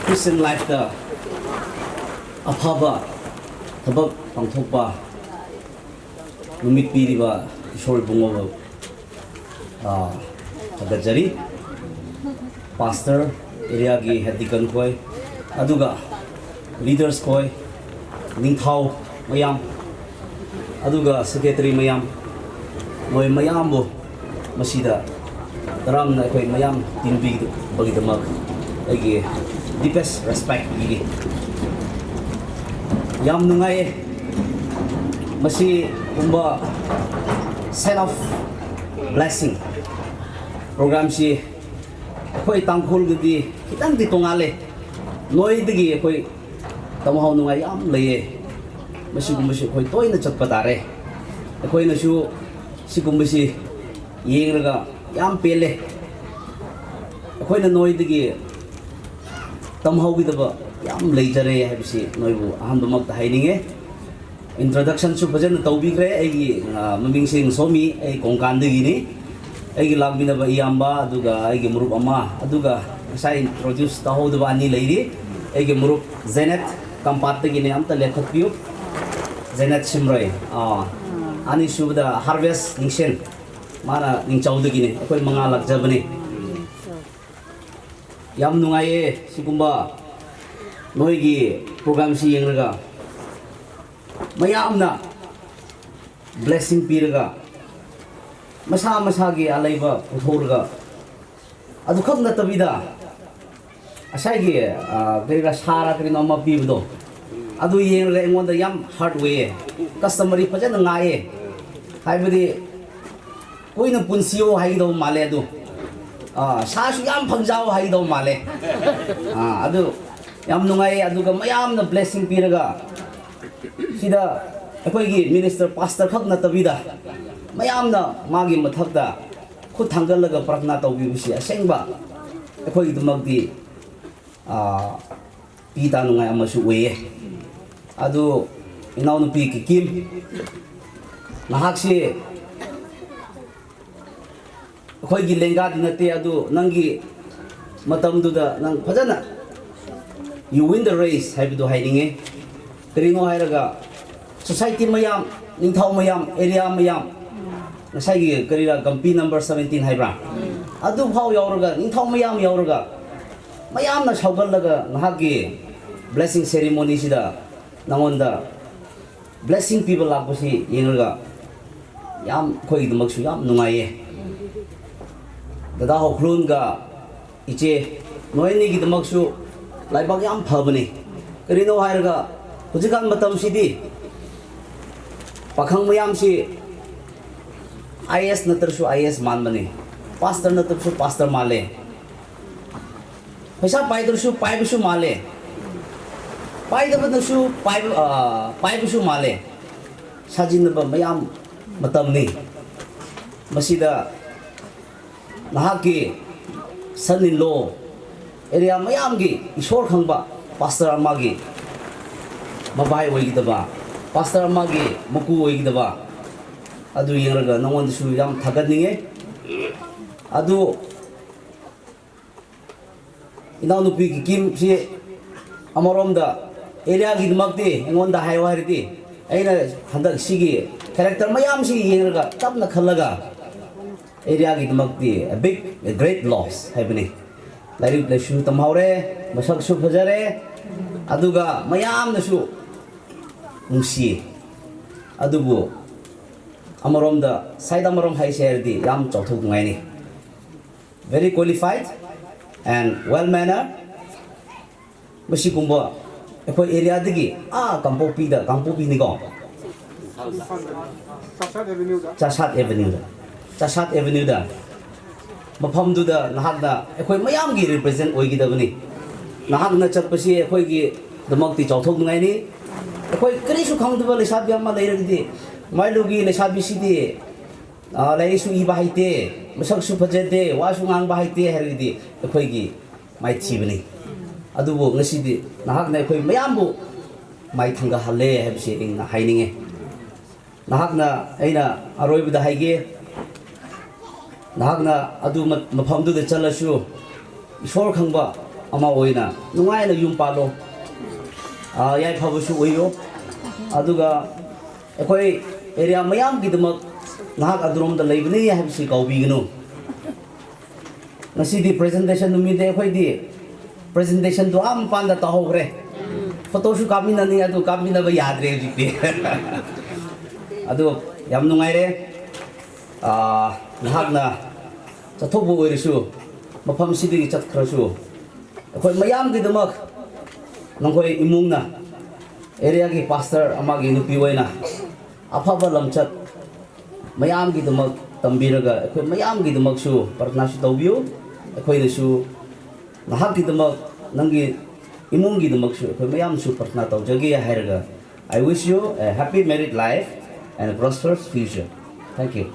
Christian life ꯇ ꯑꯐꯕ ꯊꯕꯛ ꯄꯥꯡꯊꯣꯛꯄ ꯅꯨꯃꯤꯠ ꯄꯤꯔꯤꯕ ꯏꯁꯣꯔ ꯏꯕꯨꯡꯉꯣꯕꯨ, ꯑꯥ, ꯊꯥꯒꯠꯆꯔꯤ꯫ Pastor, area ꯒꯤ head deacon ꯈꯣꯏ, ꯑꯗꯨꯒ leaders ꯈꯣꯏ, ꯅꯤꯡꯊꯧ ꯃꯌꯥꯝ, ꯑꯗꯨꯒ secretary ꯃꯌꯥꯝ, ꯃꯣꯏ ꯃꯌꯥꯝꯕꯨ ꯃꯁꯤꯗ ꯇꯔꯥꯝꯅ ꯑꯩꯈꯣꯏ ꯃꯌꯥꯝ ꯇꯤꯟꯕꯤꯕꯒꯤꯗꯃꯛ ꯑꯩꯒꯤ deepest respect ꯄꯤꯔꯤ꯫ ꯌꯥꯝ ꯅꯨꯡꯉꯥꯏꯌꯦ꯫ ꯃꯁꯤꯒꯨꯝꯕ sign of blessing program ꯁꯤ ꯑꯩꯈꯣꯏ ꯇꯥꯡꯈꯨꯜꯗꯗꯤ ꯈꯤꯇꯪꯗꯤ ꯇꯣꯉꯥꯜꯂꯦ꯫ ꯅꯣꯏꯗꯒꯤ ꯑꯩꯈꯣꯏ ꯇꯝꯍꯧꯅꯤꯡꯉꯥꯏ ꯌꯥꯝ ꯂꯩꯌꯦ꯫ ꯃꯁꯤꯒꯨꯝꯕꯁꯤ ꯑꯩꯈꯣꯏ ꯇꯣꯏꯅ ꯆꯠꯄ ꯇꯥꯔꯦ꯫ ꯑꯩꯈꯣꯏꯅꯁꯨ ꯁꯤꯒꯨꯝꯕꯁꯤ ꯌꯦꯡꯂꯒ ꯌꯥꯝ ꯄꯦꯜꯂꯦ꯫ ꯑꯩꯈꯣꯏꯅ ꯅꯣꯏꯗꯒꯤ ꯇꯝꯍꯧꯒꯗꯕ ꯌꯥꯝ ꯂꯩꯖꯔꯦ ꯍꯥꯏꯕꯁꯤ ꯅꯣꯏꯕꯨ ꯑꯍꯥꯟꯕꯃꯛꯇ ꯍꯥꯏꯅꯤꯡꯉꯦ꯫ Introduction ꯁꯨ ꯐꯖꯅ ꯇꯧꯕꯤꯈ꯭ꯔꯦ꯫ ꯑꯩꯒꯤ, ꯑ, ꯃꯃꯤꯡꯁꯤ ꯁꯣꯃꯤ, ꯑꯩ ꯀꯣꯡꯀꯥꯟꯗꯒꯤꯅꯤ꯫ ꯑꯩꯒꯤ ꯂꯥꯛꯃꯤꯟꯅꯕ ꯏꯌꯥꯝꯕ ꯑꯗꯨꯒ ꯑꯩꯒꯤ ꯃꯔꯨꯞ ꯑꯃ, ꯑꯗꯨꯒ ꯉꯁꯥꯏ introduce ꯇꯧꯍꯧꯗꯕ ꯑꯅꯤ ꯂꯩꯔꯤ꯫ ꯑꯩꯒꯤ ꯃꯔꯨꯞ ꯖꯦꯅꯦꯠ, ꯀꯝꯄꯥꯠꯇꯒꯤꯅꯦ, ꯑꯝꯇ ꯂꯦꯞꯈꯠꯄꯤꯌꯨ꯫ ꯖꯦꯅꯦꯠ ꯁꯤꯝꯔꯣꯏ꯫ ꯑꯥ, ꯑꯅꯤꯁꯨꯕꯗ ꯍꯥꯔꯚꯦꯁ ꯅꯤꯡꯁꯦꯟ, ꯃꯥꯅ ꯅꯤꯡꯆꯧꯗꯒꯤꯅꯦ꯫ ꯑꯩꯈꯣꯏ ꯃꯉꯥ ꯂꯥꯛꯆꯕꯅꯦ꯫ ꯌꯥꯝ ꯅꯨꯡꯉꯥꯏꯌꯦ ꯁꯤꯒꯨꯝꯕ ꯅꯣꯏꯒꯤ program ꯁꯤ ꯌꯦꯡꯂꯒ꯫ ꯃꯌꯥꯝꯅ blessing ꯄꯤꯔꯒ, ꯃꯁꯥ ꯃꯁꯥꯒꯤ ꯑꯂꯩꯕ ꯄꯨꯊꯣꯛꯂꯒ, ꯑꯗꯨꯈꯛ ꯅꯠꯇꯕꯤꯗ, ꯉꯁꯥꯏꯒꯤ, ꯑ, ꯀꯔꯤꯔꯥ, ꯁꯥꯔ ꯀꯔꯤꯅꯣ ꯑꯃ ꯄꯤꯕꯗꯣ, ꯑꯗꯨ ꯌꯦꯡꯂꯒ ꯑꯩꯉꯣꯟꯗ ꯌꯥꯝ heart ꯑꯣꯏꯌꯦ꯫ Customary ꯐꯖꯅ ꯉꯥꯏꯌꯦ꯫ ꯍꯥꯏꯕꯗꯤ, ꯀꯨꯏꯅ ꯄꯨꯟꯁꯤꯌꯣ ꯍꯥꯏꯒꯗꯧꯕ ꯃꯥꯜꯂꯦ ꯑꯗꯨ꯫ ꯑꯥ, ꯁꯥꯁꯨ ꯌꯥꯝ ꯐꯪꯖꯥꯎ ꯍꯥꯏꯒꯗꯧꯕ ꯃꯥꯜꯂꯦ꯫ ꯑꯥ, ꯑꯗꯨ ꯌꯥꯝ ꯅꯨꯡꯉꯥꯏꯌꯦ꯫ ꯑꯗꯨꯒ ꯃꯌꯥꯝꯅ blessing ꯄꯤꯔꯒ, ꯁꯤꯗ ꯑꯩꯈꯣꯏꯒꯤ minister, pastor ꯈꯛ ꯅꯠꯇꯕꯤꯗ, ꯃꯌꯥꯝꯅ ꯃꯥꯒꯤ ꯃꯊꯛꯇ ꯈꯨꯠ ꯊꯥꯡꯒꯠꯂꯒ ꯄ꯭ꯔꯊꯅꯥ ꯇꯧꯕꯤꯕꯁꯤ ꯑꯁꯦꯡꯕ ꯑꯩꯈꯣꯏꯒꯤꯗꯃꯛꯇꯤ, ꯑꯥ, ꯄꯤ ꯇꯥꯅꯉꯥꯏ ꯑꯃꯁꯨ ꯑꯣꯏꯌꯦ꯫ ꯑꯗꯨ ꯏꯅꯥꯎꯅꯨꯄꯤ ꯀꯤꯀꯤꯝ, ꯅꯍꯥꯛꯁꯤ ꯑꯩꯈꯣꯏꯒꯤ ꯂꯦꯡꯒꯥꯗꯤ ꯅꯠꯇꯦ, ꯑꯗꯨ ꯅꯪꯒꯤ ꯃꯇꯝꯗꯨꯗ ꯅꯪ ꯐꯖꯅ you win the race ꯍꯥꯏꯕꯗꯨ ꯍꯥꯏꯅꯤꯡꯉꯦ꯫ ꯀꯔꯤꯅꯣ ꯍꯥꯏꯔꯒ society ꯃꯌꯥꯝ, ꯅꯤꯡꯊꯧ ꯃꯌꯥꯝ, area ꯃꯌꯥꯝ, ꯉꯁꯥꯏꯒꯤ ꯀꯔꯤꯔꯥ, ꯒꯝꯄꯤ number seventeen ꯍꯥꯏꯕ꯭ꯔꯥ? ꯑꯗꯨꯐꯥꯎ ꯌꯥꯎꯔꯒ, ꯅꯤꯡꯊꯧ ꯃꯌꯥꯝ ꯌꯥꯎꯔꯒ, ꯃꯌꯥꯝꯅ ꯁꯧꯒꯠꯂꯒ ꯅꯍꯥꯛꯀꯤ blessing ceremony ꯁꯤꯗ ꯅꯉꯣꯟꯗ blessing ꯄꯤꯕ ꯂꯥꯛꯄꯁꯤ ꯌꯦꯡꯂꯒ ꯌꯥꯝ, ꯑꯩꯈꯣꯏꯒꯤꯗꯃꯛꯁꯨ ꯌꯥꯝ ꯅꯨꯡꯉꯥꯏꯌꯦ꯫ ꯗꯗꯥ ꯍꯣꯈ꯭ꯔꯨꯟꯒ ꯏꯆꯦ, ꯅꯣꯏ ꯑꯅꯤꯒꯤꯗꯃꯛꯁꯨ ꯂꯥꯏꯕꯛ ꯌꯥꯝ ꯐꯕꯅꯤ꯫ ꯀꯔꯤꯅꯣ ꯍꯥꯏꯔꯒ, ꯍꯧꯖꯤꯛꯀꯥꯟ ꯃꯇꯝꯁꯤꯗꯤ ꯄꯥꯈꯪ ꯃꯌꯥꯝꯁꯤ I A S ꯅꯠꯇ꯭ꯔꯁꯨ I A S ꯃꯥꯟꯕꯅꯤ, pastor ꯅꯠꯇ꯭ꯔꯁꯨ pastor ꯃꯥꯜꯂꯦ꯫ Paisa paitrusu, paibusu male. Paidabanasu, pai, ah, paibusu male. Sajinnaba mayam matamni. Masida nahakki son-in-law, area mayamki Isor khangba pastor amaki mabai oikidaba, pastor amaki maku oikidaba. Adu yenglaga nangondasuh yam thagatninge. Adu Inaunupi Kikim si amaromda area kidamakti, eingonda haiyu hairati. Eina handak sigi character mayamsi yenglaga, tamna khalaga, area kidamakti, a big, a great loss, haibani. Lairik laisu tamhaore, masaksu phajare, aduga mayamnasu nungsi. Adubu, amaromda, side amarom haise hairati, yam chaothou ngaini. Very qualified and well mannered. Masi kumba, eikhoi area dagi, ah, Kangpokpi da, Kangpokpi ni ko. Chasat Avenue da. Chasat Avenue da. Chasat Avenue da. Mafamdu da, nahakna, eikhoi mayamki represent oikidabani. Nahakna chatpasi, eikhoiki damakti chaothou ngaini. Eikhoi karisu khangdaba leisabi ama leiradi. Mailugi leisabisi di. Ah, lairisu iba haite, masaksu phajate, wasu ngangba haite, hairadi, eikhoiki maithibani. Adubu, ngasidi, nahakna eikhoi mayambu, maithangahale, haibasi, eina haininge. Nahakna, eina aroibada haige, nahakna adu ma-, mafamdu da chalasu, Isor khangba, ama oina, nungaina yumpalo. Ah, yaifabasu oiyo. Aduga, Eikhoi area mayamkidamak nahak adromda leibani haibasi kaobiganu. Ngasidi presentation numit de eikhoidi presentation tu ampanda tahoure. Photo su kapminani adu kapminaba yadre jikti. Adu yam nungaire. Ah, nahakna chathoubu oirisu. Mafamsidi chatkharsu. Eikhoi mayamkidamak, nangkhoi imungna, area ki pastor amaki nupi oina, aphaba lamchat, mayamkidamak tambilaga, eikhoi mayamkidamaksu, prarthana su taobiyo, eikhoinasu, nahakkidamak, nangki imungkidamaksu, eikhoi mayamsu, prarthana taojage hairaga, I wish you a happy married life and a prosperous future. Thank you.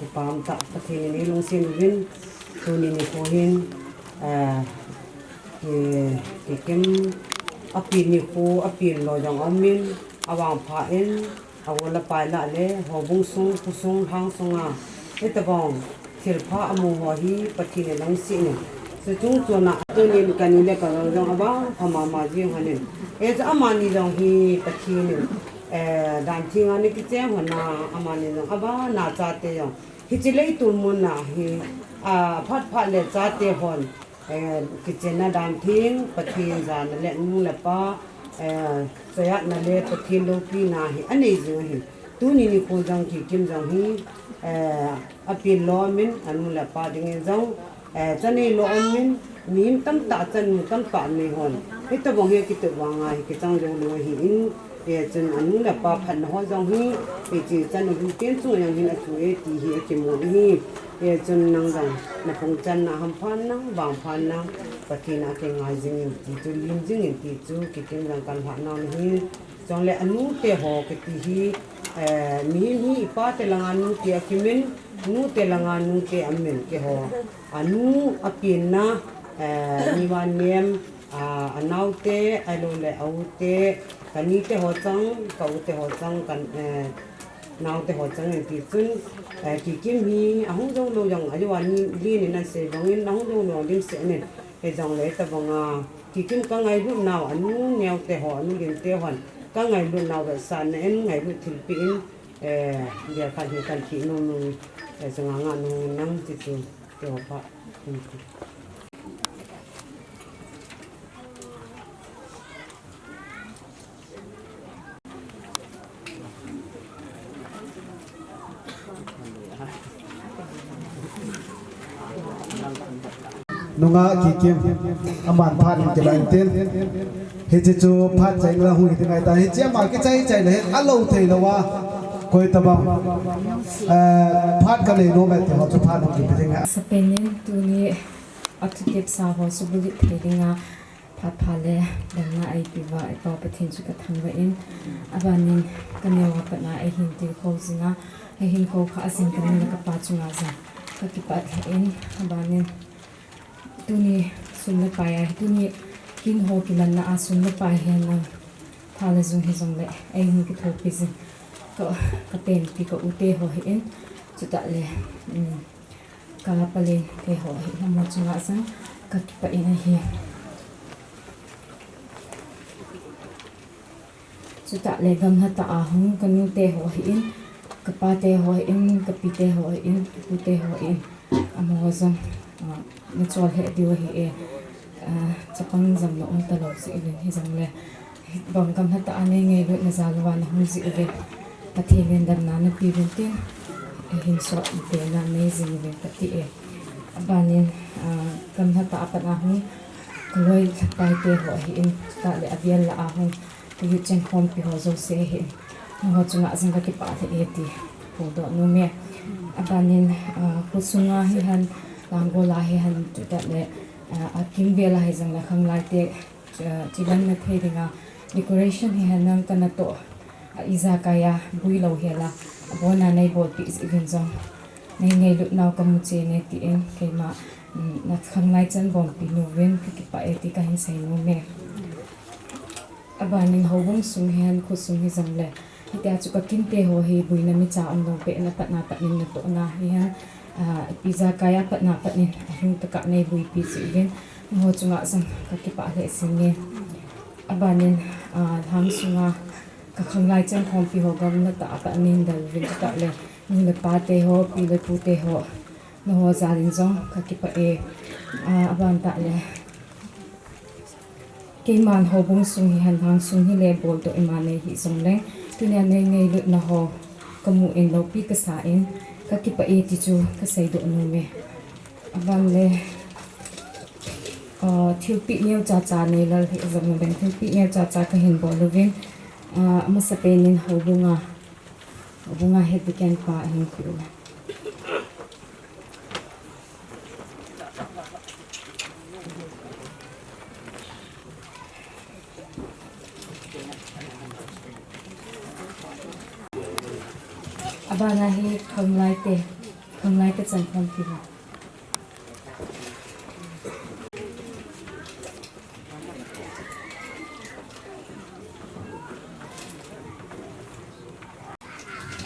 Kipah tah Pathen in eilungset uvin, tuni nikho hin, ah, ki, Kikim apen nikho, apen lou jong aumin, avangpha in, aho le apai lah le, houbung sung, khosung, lhang sunga, hitobang thilpha amu ho hi Pathen in alungset in. Chuche chungchon a tunin kani le kagou jong avangpha mama jing lhonin. Hiche amani jong hi Pathen in, eh, dan thenga ana kichen lhon a, amani jong abana chate jong hiche leiset mun a hi, ah, phat phat le chate hon, eh, kichenna dan theng, Pathen jana le nu le pa, eh, choiatna le Pathen loupina hi anei jing ahi. Tuni nikho jong Kikim jong hi, eh, apen lou aumin, anu le apa dingin jong, eh, chanei lou aumin, mihem tamtah chanmu tamtah nei hon. Hitobang hi kitup vanga hi kichang jou lou ahin, eh, chun anu le apa phatna ho jong hi, hiche chanu hipen chung jong hin achu e ti hi akimu ahi. Eh, chun nang jong naphung channa hampha nang, vangpha nang, Pathen a kingai jingin ti chu, lim jingin ti chu, Kikim jong kan lhah nau ahin. Chule anute ho kiti hi, eh, mihem hi ipa te langa nute akimin, nute langa nute amin keiho. Anu apenna, eh, niva nem, ah, anaote, ahilou le aute, kanite ho chang, kaute ho chang, kan, eh, naote ho chang in ti chun, eh, Kikim hi ahung jou lou jong, ajeh a ni, len in asei bangin ahung jou lou dimset in, hijongle hitobanga, Kikim kangailut nau, anu neote ho, anu linte hon, kangailut nau vetsahna in, ngailut thilpeh in, eh, bia khat hi kan thi nom nom, eh, chunga nga nom nang ti chu, ti ho pha, um, ti. Nungah Kikim, aman phat in kilah in tin. Hiche chu phat chaina hung hi ding ahitai. Hiche ama kichai chai le hin alou thei lou a. Koi tabang. Eh, phat kanei nom e ti ho chu phat hung kipe ding ahi. Asapen in tuni athutep sa ho subulhit thei dinga phat pha le damna eipe uva iPa Pathen chu kathangvah in. Abanin kaneo a pat a eihin tilkhou jing a, eihin khou kha jing kamin le kapa chunga jong kakipah lheh in. Abanin tuni sum le pai a, tuni kin ho kimanna a sum le pai hi nang pha le jung hijongle eihin kithopi jing ka, kapenpi ka u te ho hi in. Chutah le, um, ka palen te ho hi in, amaho chunga jong kakipah in ahi. Chutah le gamlha tah a hung kanu te ho hi in, kapa te ho hi in, kapi te ho hi in, kapu te ho hi in, amaho jong, ah, nachol lheh diu ahi e. Ah, chapang jong na um talou jeh uvin hijongle, hibang gamlha tah a nei ngailutna jal uva nahung jeh uvin, Pathen in damna nape uvin tin, eihin sot in tena nei jing uvin kati e. Abanin, ah, gamlha tah a pat a hung kaloi lhapai te ho hi in, chutah le avel lah a hung ka youth chenkhompi ho jouse hi in, nangho chunga jong kakipah lheh e ti phongdoh nom e. Abanin, ah, khosunga hihen, Langol a hihen, chutah le, ah, akimvel a hijongle khanglai te, ah, chilang na thei dinga decoration hihen nang kanatoh a, ijakai a bui louhel a, abon a neibolpeh jeh uvin jong nei ngailutnau kamu chen e tin, keima, um, nakhanglai chan bompi nuvin kakipah e ti kahin sei nom e. Abanin houbung sung hihen, khosung hijongle, hitia chu kakin te ho hi buina micha umlou beh na pat na pat in natohna hihen, ah, ijakai a pat na pat in ahung tokah neibuipi jeh uvin, nangho chunga jong kakipah lheh jing e. Abanin, ah, Lhangsunga kakhanglai chenkhompi ho gamlha tah a pat a neidel uvin, chutah le nu le pa te ho, pi le pu te ho, nangho jal in jong kakipah e. Ah, aban tah le, keiman houbung sung hihen, Lhangsung hile boldoh ima nei hih jongleng, tunia nei ngailutna ho kamu in loupi kasa in, kakipah e ti chu kaseidoh nom e. Aban le, ah, thilpeh neocha cha neilal hih jongleng, thilpeh neocha cha kahin bol uvin, ah, amasapen in houbunga, houbunga head deacon pa ahin peh u. Abana hi khanglai te, khanglai te chenkhompi ho.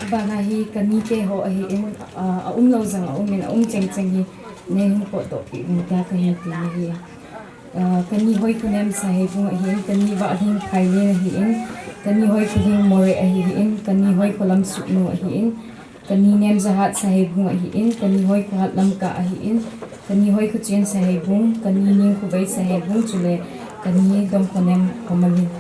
Abana hi kani te ho ahin, ah, aumlou jong aumin, aum cheng cheng hi neihung potdoh peh uvin tia kahin ti ahi. Ah, kani Hoikhonem Saheibung ahin, kani Vahlhing Phailin ahin, kani Hoikholhing Moreh ahin, kani Hoikholam Suknu ahin, kani Nemjahat Saheibung ahin, kani Hoikhohat Lamka ahin, kani Hoikhochen Saheibung, kani Ningkhovei Saheibung, chule kani Dongkhonem Khomalin.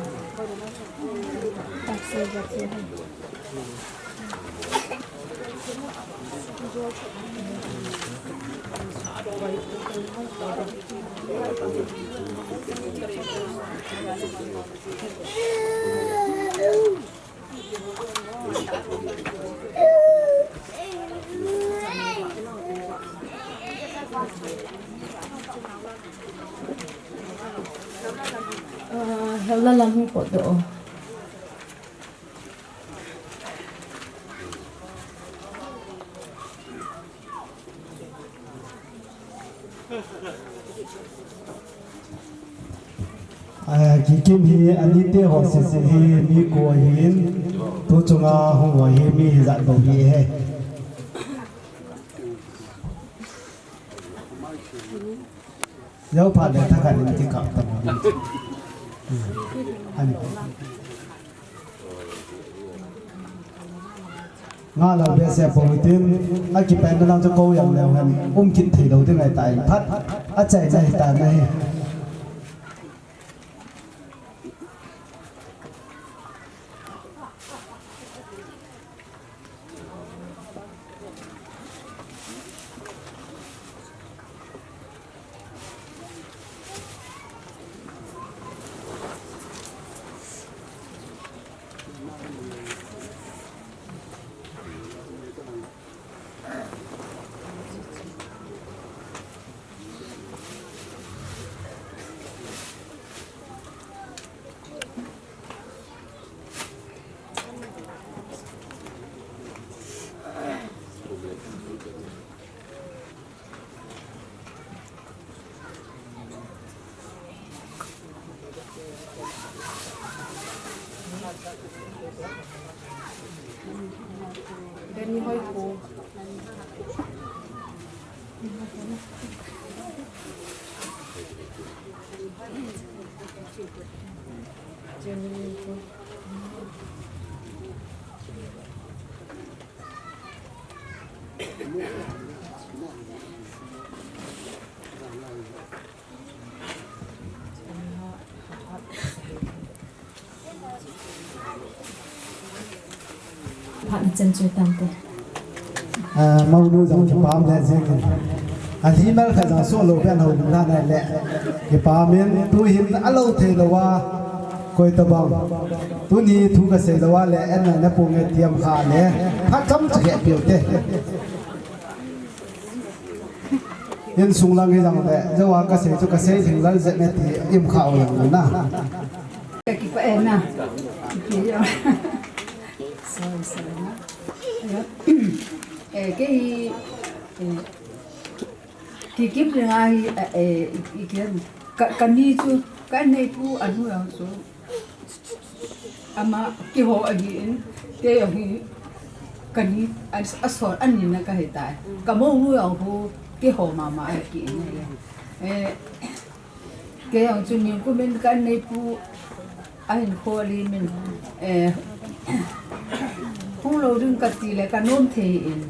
Ah, hella lam hung potdoh o. Ah, Kikim hi anite ho sese hi mi ko ahin, tu chunga hung ho hi mi hijat bou hi e. Jou phat le thakhat in kikap ta mo. Ani. Nga lou behseh pou tin, akipenna lang chu kou jong leu hen, um kit thei lou ding ahitai. Phat, achaina hita nahi. Phat na chan chu tam te. Ah, Monu jong kipah le jing in. A li mal kha jong so lo pen ho na na le. Kipah min tu hin a lo thei lo wa. Koi tabang. Tuni thu ka sei lo wa le en na na pu nge tiam kha le. Phat chom cha ke piu te. Insung lang hi jong le, jawa ka sei chu ka sei thing lal jet ne ti im kha u lang na. Ka kipah e na. Sorry, sorry na. Eh, kei hi, eh, kikip le nga hi, eh, eh, i, i, ka, ka ni chu, ka nei pu anu yang chu. Ama kiho ahi in, kei ahi, ka ni, a, a sor a ni na ka he tai. Ka mo nu yang hu, kiho mama a ki in he. Eh, kei yang chu ni ku min ka nei pu, a hin kho li min. Eh, hung lo ding ka ti le ka nom thei in.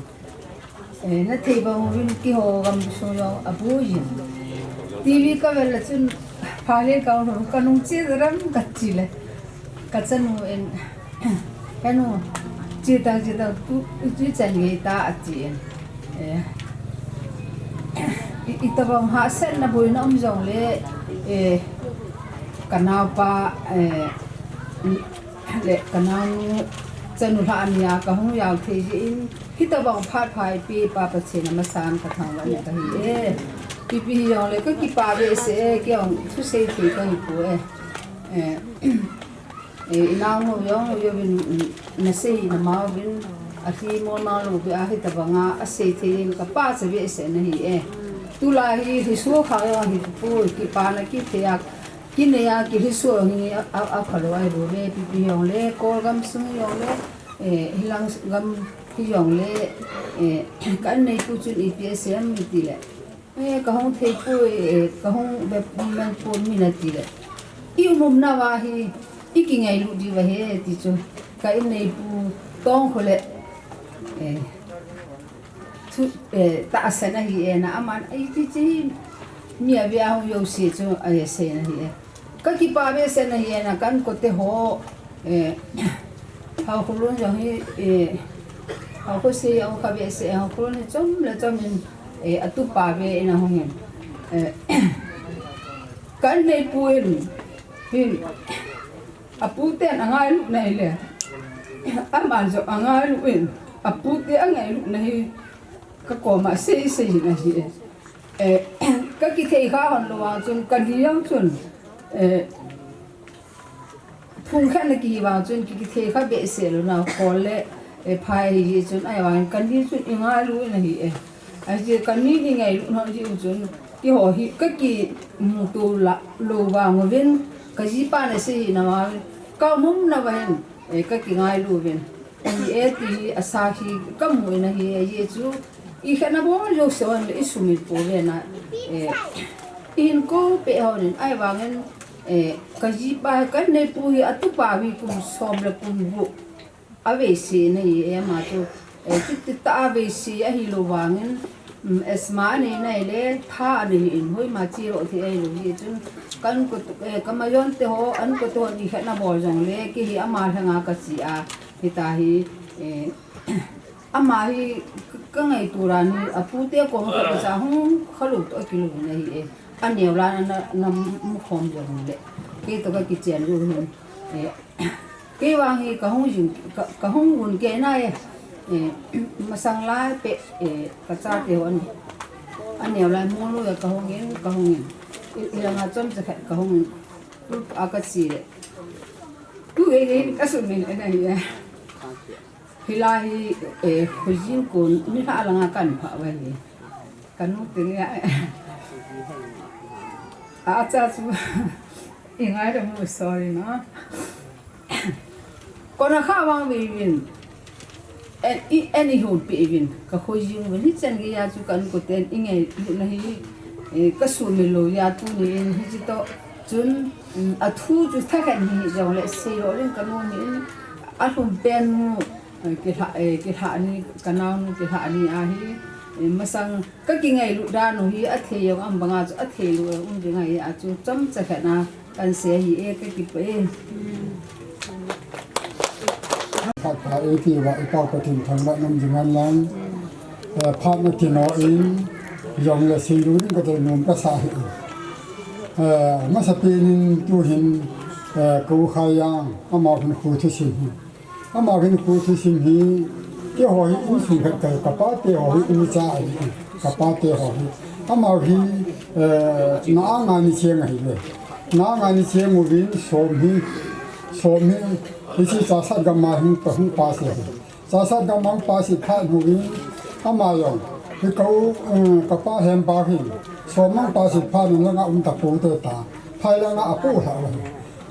Eh, na thei bang uvin kiho gam sung jong a bu jin. T V ka vel le chun pha le ka hung ka nung che ram ka chi le. Ka chanu in, "He nu, che ta, che ta, tu, tu chan nge ta," a ti in. Eh, i, i tabang hahsatna boina um jong le, eh, ka naopa, eh, le ka naonu chanu lha a nia ka hung jao thei jeh in, hitabang phat pha ipi pa Pathen a masan ka thangvah na ka hi e. Ipi hi jong le ka kipah behseh e, kei jong thusei thei ka hi poi e. Eh, eh, i naonu jong le jouvin, mm, na sei na ma uvin, a thi mo na lo be a hitabang a, a sei thei in ka pachat behseh na hi e. Tulai hi, hi su kha jong hi poi, kipana kithei a, Kinei a kilhiso hi a, a, a phalou ahi bou ve, ipi pi jong le, Kol gam sung jong le, eh, hilang gam hi jong le, eh, ka inneipu chun ipi asei em ti le. Eh, ka hung thei poi, eh, ka hung be meng poi mi na ti le. I um um na va hi, i kingailu di va he ti chu. Ka inneipu Tongkho le, eh, Thu, eh, tahsan ahi e na, aman, ai, ti, ti, mi a ve a hung jouse chu, ai, sei na hi e. Ka kipah behseh na hi e na, ka inkote ho, eh, Haokholun jong hi, eh, Haokho sei a um kha behseh, Haokholun hi chom le chom in, eh, atupa ve in ahung in. Eh, ka inneipu in, hin, Aputen angailut na hi le, aman jong angailut in, apute angailut na hi, ka koma sei sei na hi e. Eh, ka kithei kha hon lou vang chun, ka ni jong chun, eh, phung khat na kihi vang chun, ki, kithei kha behseh lou na, Kol le, eh, phai hi chun, ahivang, ka ni chun i ngailu na hi e. Ahi chu ka ni ni ngailu na hi u chun, keiho hi ka kimuto la, lou vang uvin, ka jipa na sei hi na vang uvin, ka um um na va hin, eh, ka kingailu uvin. Ahi e ti hi, asakhi ka mu na hi e, ahi chu, i khat na bol jouse vang le i sumil pou ve na, eh, i hin kou peh hon in, ahivangin, eh, ka jipa, ka inneipu hi atupa hi kum som le kum gup. Aveise na hi e ama chu, eh, chuti tah a aveise ahi lou vangin, mm, asthma anei na hi le, tha anei in, hoima che lou thei ahi lou hi chun, ka inko, eh, ka majon te ho, a inko te ho ni khat na bol jong le, kei hi ama lhanga ka che a, hita hi, eh, ama hi ka, ka ngaito dan hi, apute koma khat cha hung kha lou toh kilou na hi e. Aneo la na, na mu khom jong le. Kei toh ka kichen lou hin, eh, Kei vang hi ka hung jing, ka, ka hung gun kei na e, eh, masang lai peh, eh, ka chate ho ani. Aneo lai mulu e ka hung in, ka hung in. I, i langa chomcha khat ka hung in. Tup a ka che le. Tu e, e, ka sumil e na hi e. Hilai hi, eh, khojin kon, nilhah langa kan pha uva hi. Ka nu te nia. A, acha chu. I ngai le mu sorry na. Kona kha vang ve vin. En, i, en i hon pe vin, ka khoi jing vin, hichan gei a chu ka inkoten i ngailut na hi, eh, ka sumil lou a tuni in hichi toh chun, um, a thu chu thakhat hi jongle sei lou ding ka nom in, a lhum pen nu, eh, kilha, eh, kilha ni, ka nao nu kilha ni a hi, eh, masang ka kingailut dan u hi a thei jong am banga chu a thei lou um ding ahi a chu chomcha khat na kan sei hi e ka kipah e. Phat pha e ti va i Pau Pathen thangvah nom ding hen lang. Eh, phat na ti nom in, jong le sei lou ding ka te nom ka sa hi. Eh, masa pen in tu hin, eh, ka u Khaijang, amau hin khu thusim hi. Amau hin khu thusim hi, keiho hi insung khat ka, ka pate ho hi imacha ahi, ka pate ho hi. Amau hi, eh, na anga ni cheng ahi le. Na anga ni cheng uvin som hi, som hi, hichi Chassad gam a hin ka hung pass hi. Chassad gam a hung pass phat uvin, ama jong, hi ka u, eh, ka pa Hempau hin, som a hung pass phat in langa um ta pou te ta, phai langa a pou lha u hi.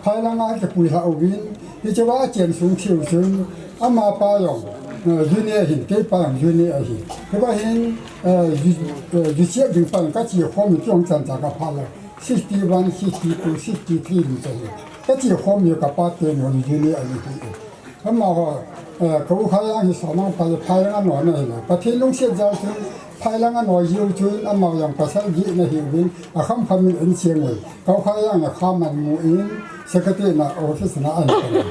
Phai langa kipui lha uvin, hiche va a chen sung thei u chun, ama pa jong, eh, junior ahin, kei pa jong junior ahi. Hiva hin, eh, ju, eh, ju chep ding pa jong ka chi khom mi tiong chan cha ka pha le. Sixty one, sixty two, sixty three ding cha hi. Ka chi khom mi ka pa te jong junior ahi hi. Amaho, eh, ka u Khaijang hi som a hung pass, phai langa noi na hi le. Pathen lungset jal chun, phai langa noi jiu chun, amau jong pasal gih na hi uvin, a kham kham in en cheng uvin. Ka u Khaijang a kha man mu in, secretary na office na ahi ta.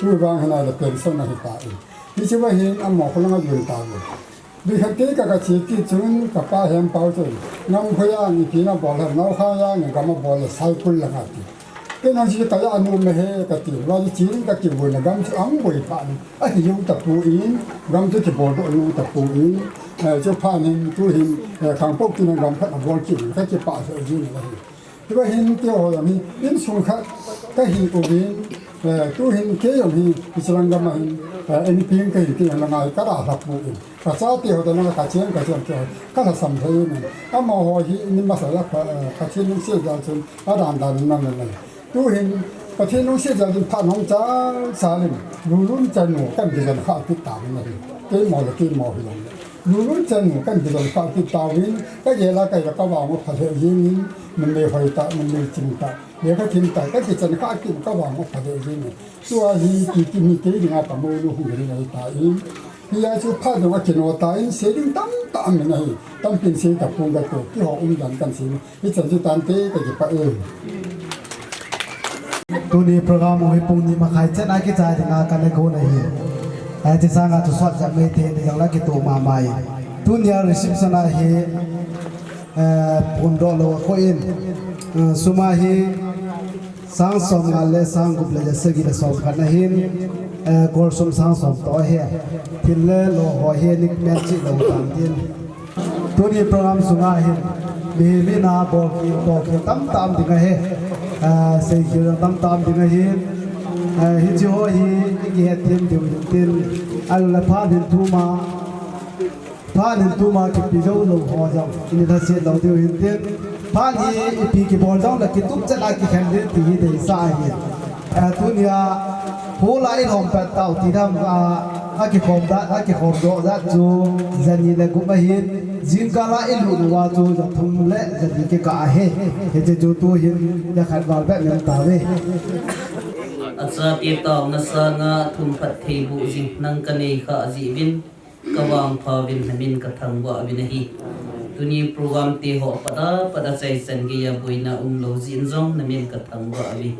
Tu vang hin a le pension ahi ta in. Hichi va hin amau khu langa jun ta le. Dui khat kei ka ka chi ti chun ka pa Hempau chun. Ngam Khaijang ipi na bol ham, Nau Khaijang in gam a bol le Saikul langa ti. Kei nang chi ka ja nu me he ka ti. Va chi in ka kivui na gam chu ang boi pa ni. Ahi jong ta pou in, gam chu kibol doh jong ta pou in. Eh, chu phat hin, tu hin, eh, Kangpokpi na gam khat a bol kit in, ka kipah sa jin la hi. Hiva hin keiho jong hi, insung khat ka hi uvin, eh, tu hin kei jong hi, hichi lang gam a hin, eh, M P ka hi kei jong langa hi ka ra lha pou in. Ka chate ho te langa ka cheng, ka cheng kei, ka lhasam thei in. Amaho hi, ni masa la ka, eh, ka cheng se jal chun, a dan dan in na na na. Tu hin, Pathen lungset jal chun phat hung chal chal in, Lulun chanu kan kijen kha kit tauvin ahi. Keimo le keimo hi jong le. Lulun chanu kan kijen kha kit tauvin, ka gel a ka ila ka vang u pha lheh jeng in, numei hoi ta, numei chim ta, lekha thim ta, ka kijen kha kit ka vang u pha lheh jeng in. Tua hi kiti mi kei dinga ka mo lu hung ri ngai ta in. Hia chu phat dong a kino ta in, sei ding tamtah um in ahi. Tampin sei ta pung ga to, keiho umdan kan sei. Hichan chu tante ka kipah e. Tuni program u hi pung ni makhai chan a kichai dinga ka na gon ahi. Hiche sanga chu sot jep mai thei ni jong la kitoh mama e. Tunia reception a hi, eh, phondoh lou a koi in. Eh, sum a hi sang som nga le sang gup le ja sagi le som khat na hin, eh, kol sum sang som toh ahi. Thil le lo ho hi nik men chi lou tan tin. Tuni program sunga hin, mihem in a bolkhel, bolkhel tamtah um ding ahi. Ah, seikhel tamtah um ding ahi. Ah, hiche ho hi, i kihet them diu hin tin, ahilou le phat hin thum a, phat hin thum a kipe jou lou ho jong, i lhaset lou diu hin tin. Phat hi ipi kibol jong le kitup chet a kikhen ding ti hi deisah ahi. Eh, tunia, hol a i lhom pet tau ti dam a, a kikhom dat, a kikhom doh dat chu, jani le gup ahin, jingkal a i lut uva chu, jathum le jani kikah ahi. Hiche chu tu hin, jakhat val bep nem tauve. Achate taona sanga thum phatthei boh jing nang ka nei khah jeh uvin, ka vangpha uvin na min ka thangvah uvin ahi. Tuni program te ho apat apat a chaichan gei a boina umlou jeh in jong na min ka thangvah uve.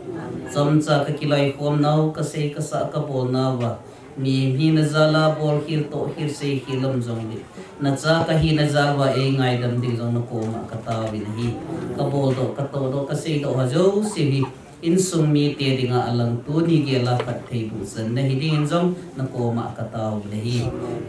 Chomcha ka kiloikhom nau, ka sei ka sah ka bol nauva, mihem hina jal a bolkhel tohkhel seikhel um jongle, na cha ka hina jal uva ei ngaidam ding jong na koma ka taovin ahi. Ka boldoh, ka tohdoh, ka seidoh ho jouse hi insung mite dinga alang tuni gel a phatthei boh chan na hi dingin jong na koma ka taovin ahi.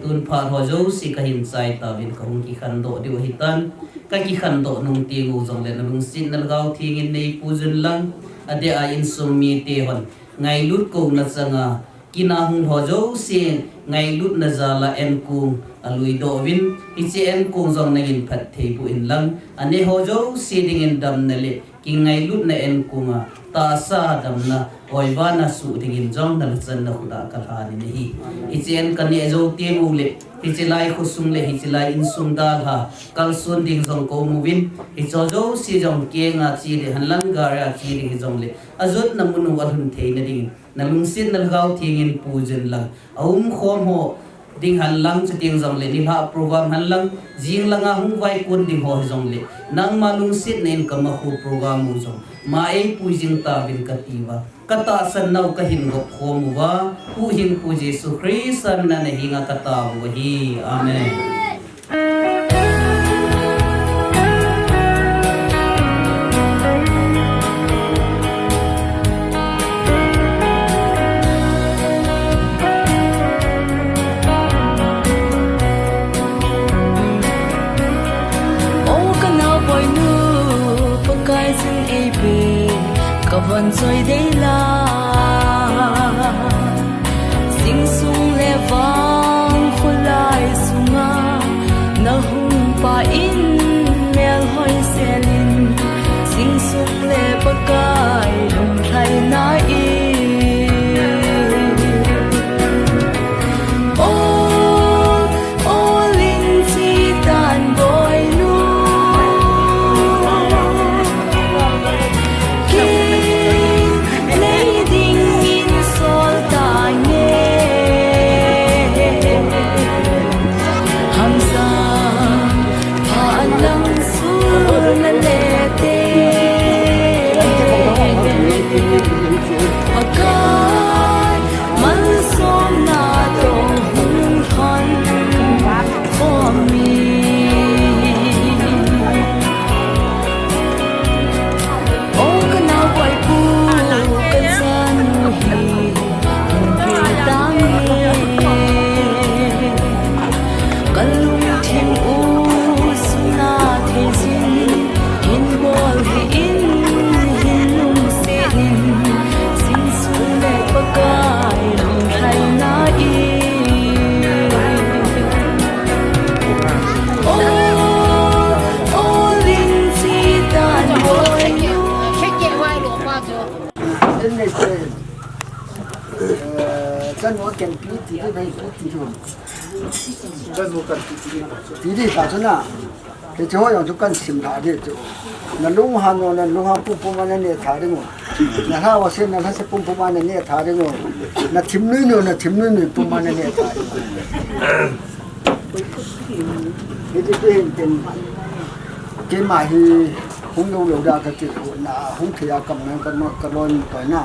Tun phat ho jouse ka hin chai tauvin ka hung kikhandoh diu ahitan. Ka kikhandoh nung teng u jongle na lungsetna Lhagao Theng in nei pui un lang, adeh a insung mite hon ngailut kouna changa kina hung ho jouse ngailutna jal a enkong alui doh uvin, hiche enkong jong nangin phatthei boh in lang, aneh ho jouse dingin damna le Ngailutna enkong a, tahsa damna, oiva na suh dingin jong na lachanna khut a ka lhanin ahi. Hiche an ka neh jou teng uleh, hiche lai khosung le hiche lai insung dalha kalson ding jong ka um uvin, hiche jouse jong keng a che ding, hanlang gari a che ding hijongle, ajotna mun u alhun theina dingin, na lungset na Lhagao Theng in puijin lang, aum khom ho ding hanlang, chuteng jongle nilhah program hanlang, jing langa hung vaikon ding ho hijongle, nangma lungsetna in ka makhu program u jong ma eipui jing tauvin kati uva, ka tahsan nau ka hin gop khom uva, Huhhingpu Jesu Christa mina na henga ka tao u ahi. Amen. O ka naoboinu, Pakai jin eipe, ka von choi dei la. Jingsung le vang kholai sunga na hung pa in melhoi selin, jingsung le Pakai lunglhaina in. O, o lin chi tan boinu. Kei nei dingin sol tange. Hamsa pha lang sul na le te. Pakai malsomna tong hung thon. Chanu kan pi ti dei, pi ti dei. Chanu kan pi ti dei. Ti dei ta chu na. Kei chu ho jong chu kan sim tha ding chu. Na lunghan jong na lunghan pumpum a na neh tha ding u. Na lhahsa na lhase pumpum a na neh tha ding u. Na thim nuinui na thim nuinui pum a na neh tha ding u. Hiti chu hin tin. Keima hi hung lou lou da kati na hung thei a kam na ka no ka lon toina.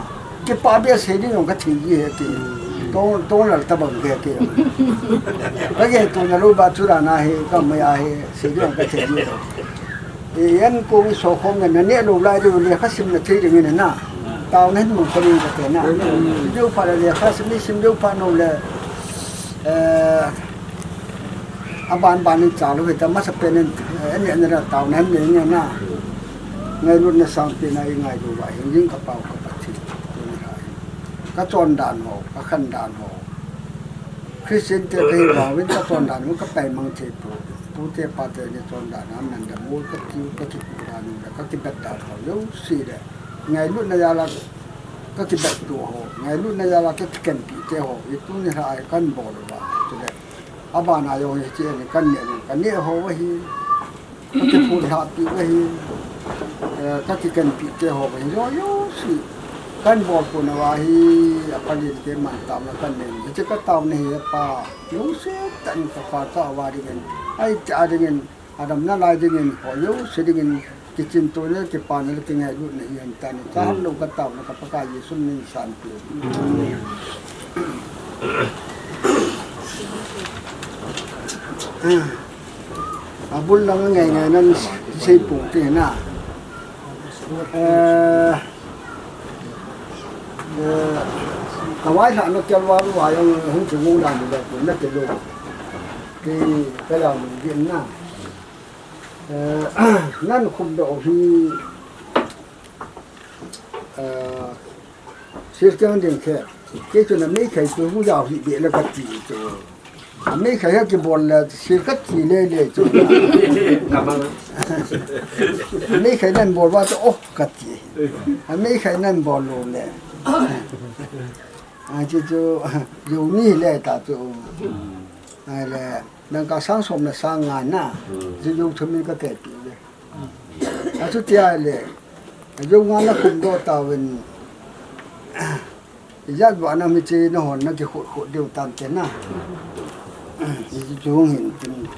Kipa bia sei ding jong ka thei ji ahi ti. Tong, tong lal tabang bia ti. Ka gel tuna lou ba chu dan ahi, ka mai ahi, sei ding jong ka thei ji. E, enkong i sokhom na, na neh lou lai ding u lekha sim na thei ding in na. Taona hin mong ka ding ka te na. Ding pha le lekha sim, i sim ding pha nom le. Eh, Aban ban in cha lou hita masa pen in, eh, ani, ani ra taona nei nge na. Ngailutna sangpen a i ngailu uva hin jing ka Pa u ka Pathen. Tuni a hin ka chondan ho, ka khandan ho. Christian te ka hi uvin ka chondan ho ka paimang thei pu. Pute pate ni chondan a man da mol ka tiu ka kipu dan u le ka kibet dan ho. Jouse le. Ngailutna jal a ka kibet tu ho. Ngailutna jal a ka kikenpi te ho. I tuni a i kan bol uva. Chule. Abana jong hiche ni kan neh, kan neh ho ahi. Ka kiphut lhahpi u ahi. Eh, ka kikenpi te ho ahi. Jouse. Kan bol puna uva hi, a palin te man taona kan nei. Hiche ka taona hi Pa. Jouse tan ka Pa ka uva dingin. Ai ta dingin. Adam nalai dingin, ho jouse dingin, kichintona, kipana le kingailutna hi ahin tan. Ka ham lou ka taona ka Pakai Jesu min in sanpeh. Abul lang ngai ngai nan sei pung ti na. Eh, eh, ka vailhahna kel val uva jong hung kigong dan le na ti lou. Ki ka lam din na. Eh, nan khum doh hi, eh, sir keng ding khe, kei chu na mei khai chu hu jao hi be la ka ti chu. Amei khai ha kibol le, si kati le le chu. Amei khai nan bol ba chu, oh, kati. Amei khai nan bol lo le. A, chu chu, yo ni le ta chu. A le, dangka sang som le sang nga na. Chu yo chu mi ka ke pi le. A chu tia le. Yo nga na kum do ta wen. Ijat vana mi che na hon na kikhut khut diu tante na. Hichu hung hin tin.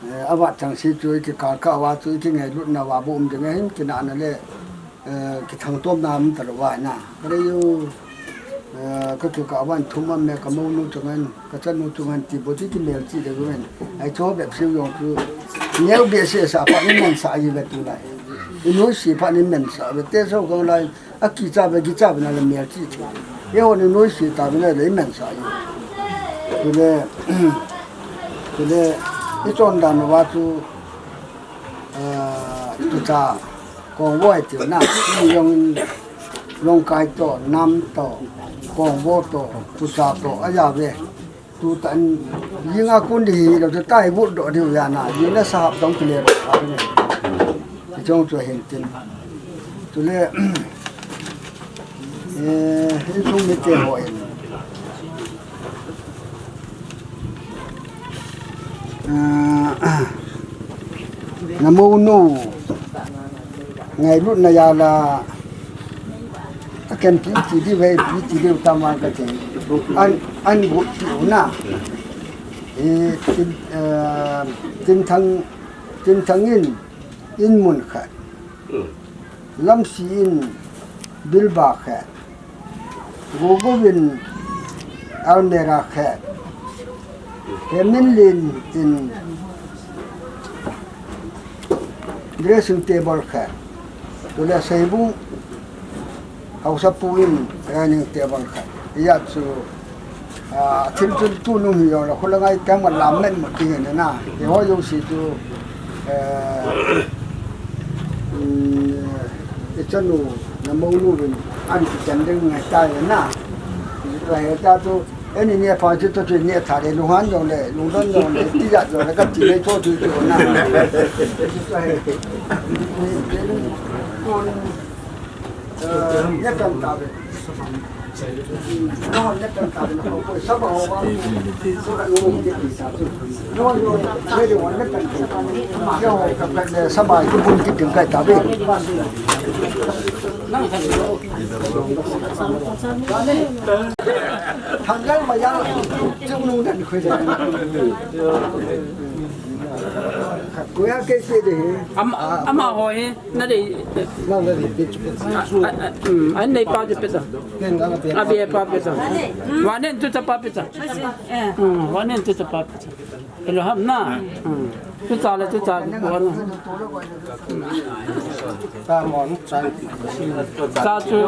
Eh, avat chang se chu ikikal kah uva chu ikingailut nauva bou um ding ahin, kinahna le, eh, kithangtomna um talou va na. Ka rei u, eh, ka kikah uva thum aum e, ka mounu chunga hin, ka chanu chunga hin ti bou chu kimelchih ding ahin. Hichu bep seh jong chu neo behseh sa phat in imansah ji uve tulai. Inoise phat in imansah uve. Te so kong lai, akicha uve, kicha uve na le melchih thei. Eiho inoise ta uve na le imansah ji. Chule, chule, ichondan uva chu, ah, tucha kong voi tiu na. Ijong in Longkai to, Nam to, Kongvo to, tucha to, aja uve. Tutan, jinga kun di hi lo, tuta hi vut doh diu ahi na, jing le sahap dong kile ro, a ni. Chong chu hin tin. Chule, eh, insung mite ho hin. Ah, na mounu, ngailutna jal a, aken pi ti diu ve, pi ti diu tam a kati. An, an gu ti u na. E, tin, eh, tin thang, tin thang in, in mun khat. Lamsi in, Bilba khat. Gogo in, Almera khat. Heminlin in, dressing table khat. Chule Seibung haosapu in dining table khat. Hijat chu, ah, thil chun tunung hi jong le, khula ngai teng ma lam men mo ti nge na. Eiho jouse chu, eh, um, ichanu, na mounu vin, an kichan ding ngai ta nge na. Ka he ta chu, Ani ne pa chu to chu ne tha le, lunghan jong le, lungdon jong le, tijat jong le, kati le, cho chu chu na. Eh, ne tan ta ve. No, ne tan ta ve, no, ko sa ba ho ba. So ka no ke ti sa chu. No, no, ne de wan ne tan ta. Yo, ka ka le sa ba ki bun ki ding kai ta ve. Nang sa. Thanggal maya, chungnung dan khoi dan. Koya ke se de he. Am, ama ho he, na de. Na, na de, de chu. A, a, a, um, an nei pa de peta. Ken na de. A be pa peta. Wa nen tu ta pa peta. Um, wa nen tu ta pa peta. Hello, ham na. Um. Tu ta le, tu ta, wa na. Ta mon, ta. Ta chu.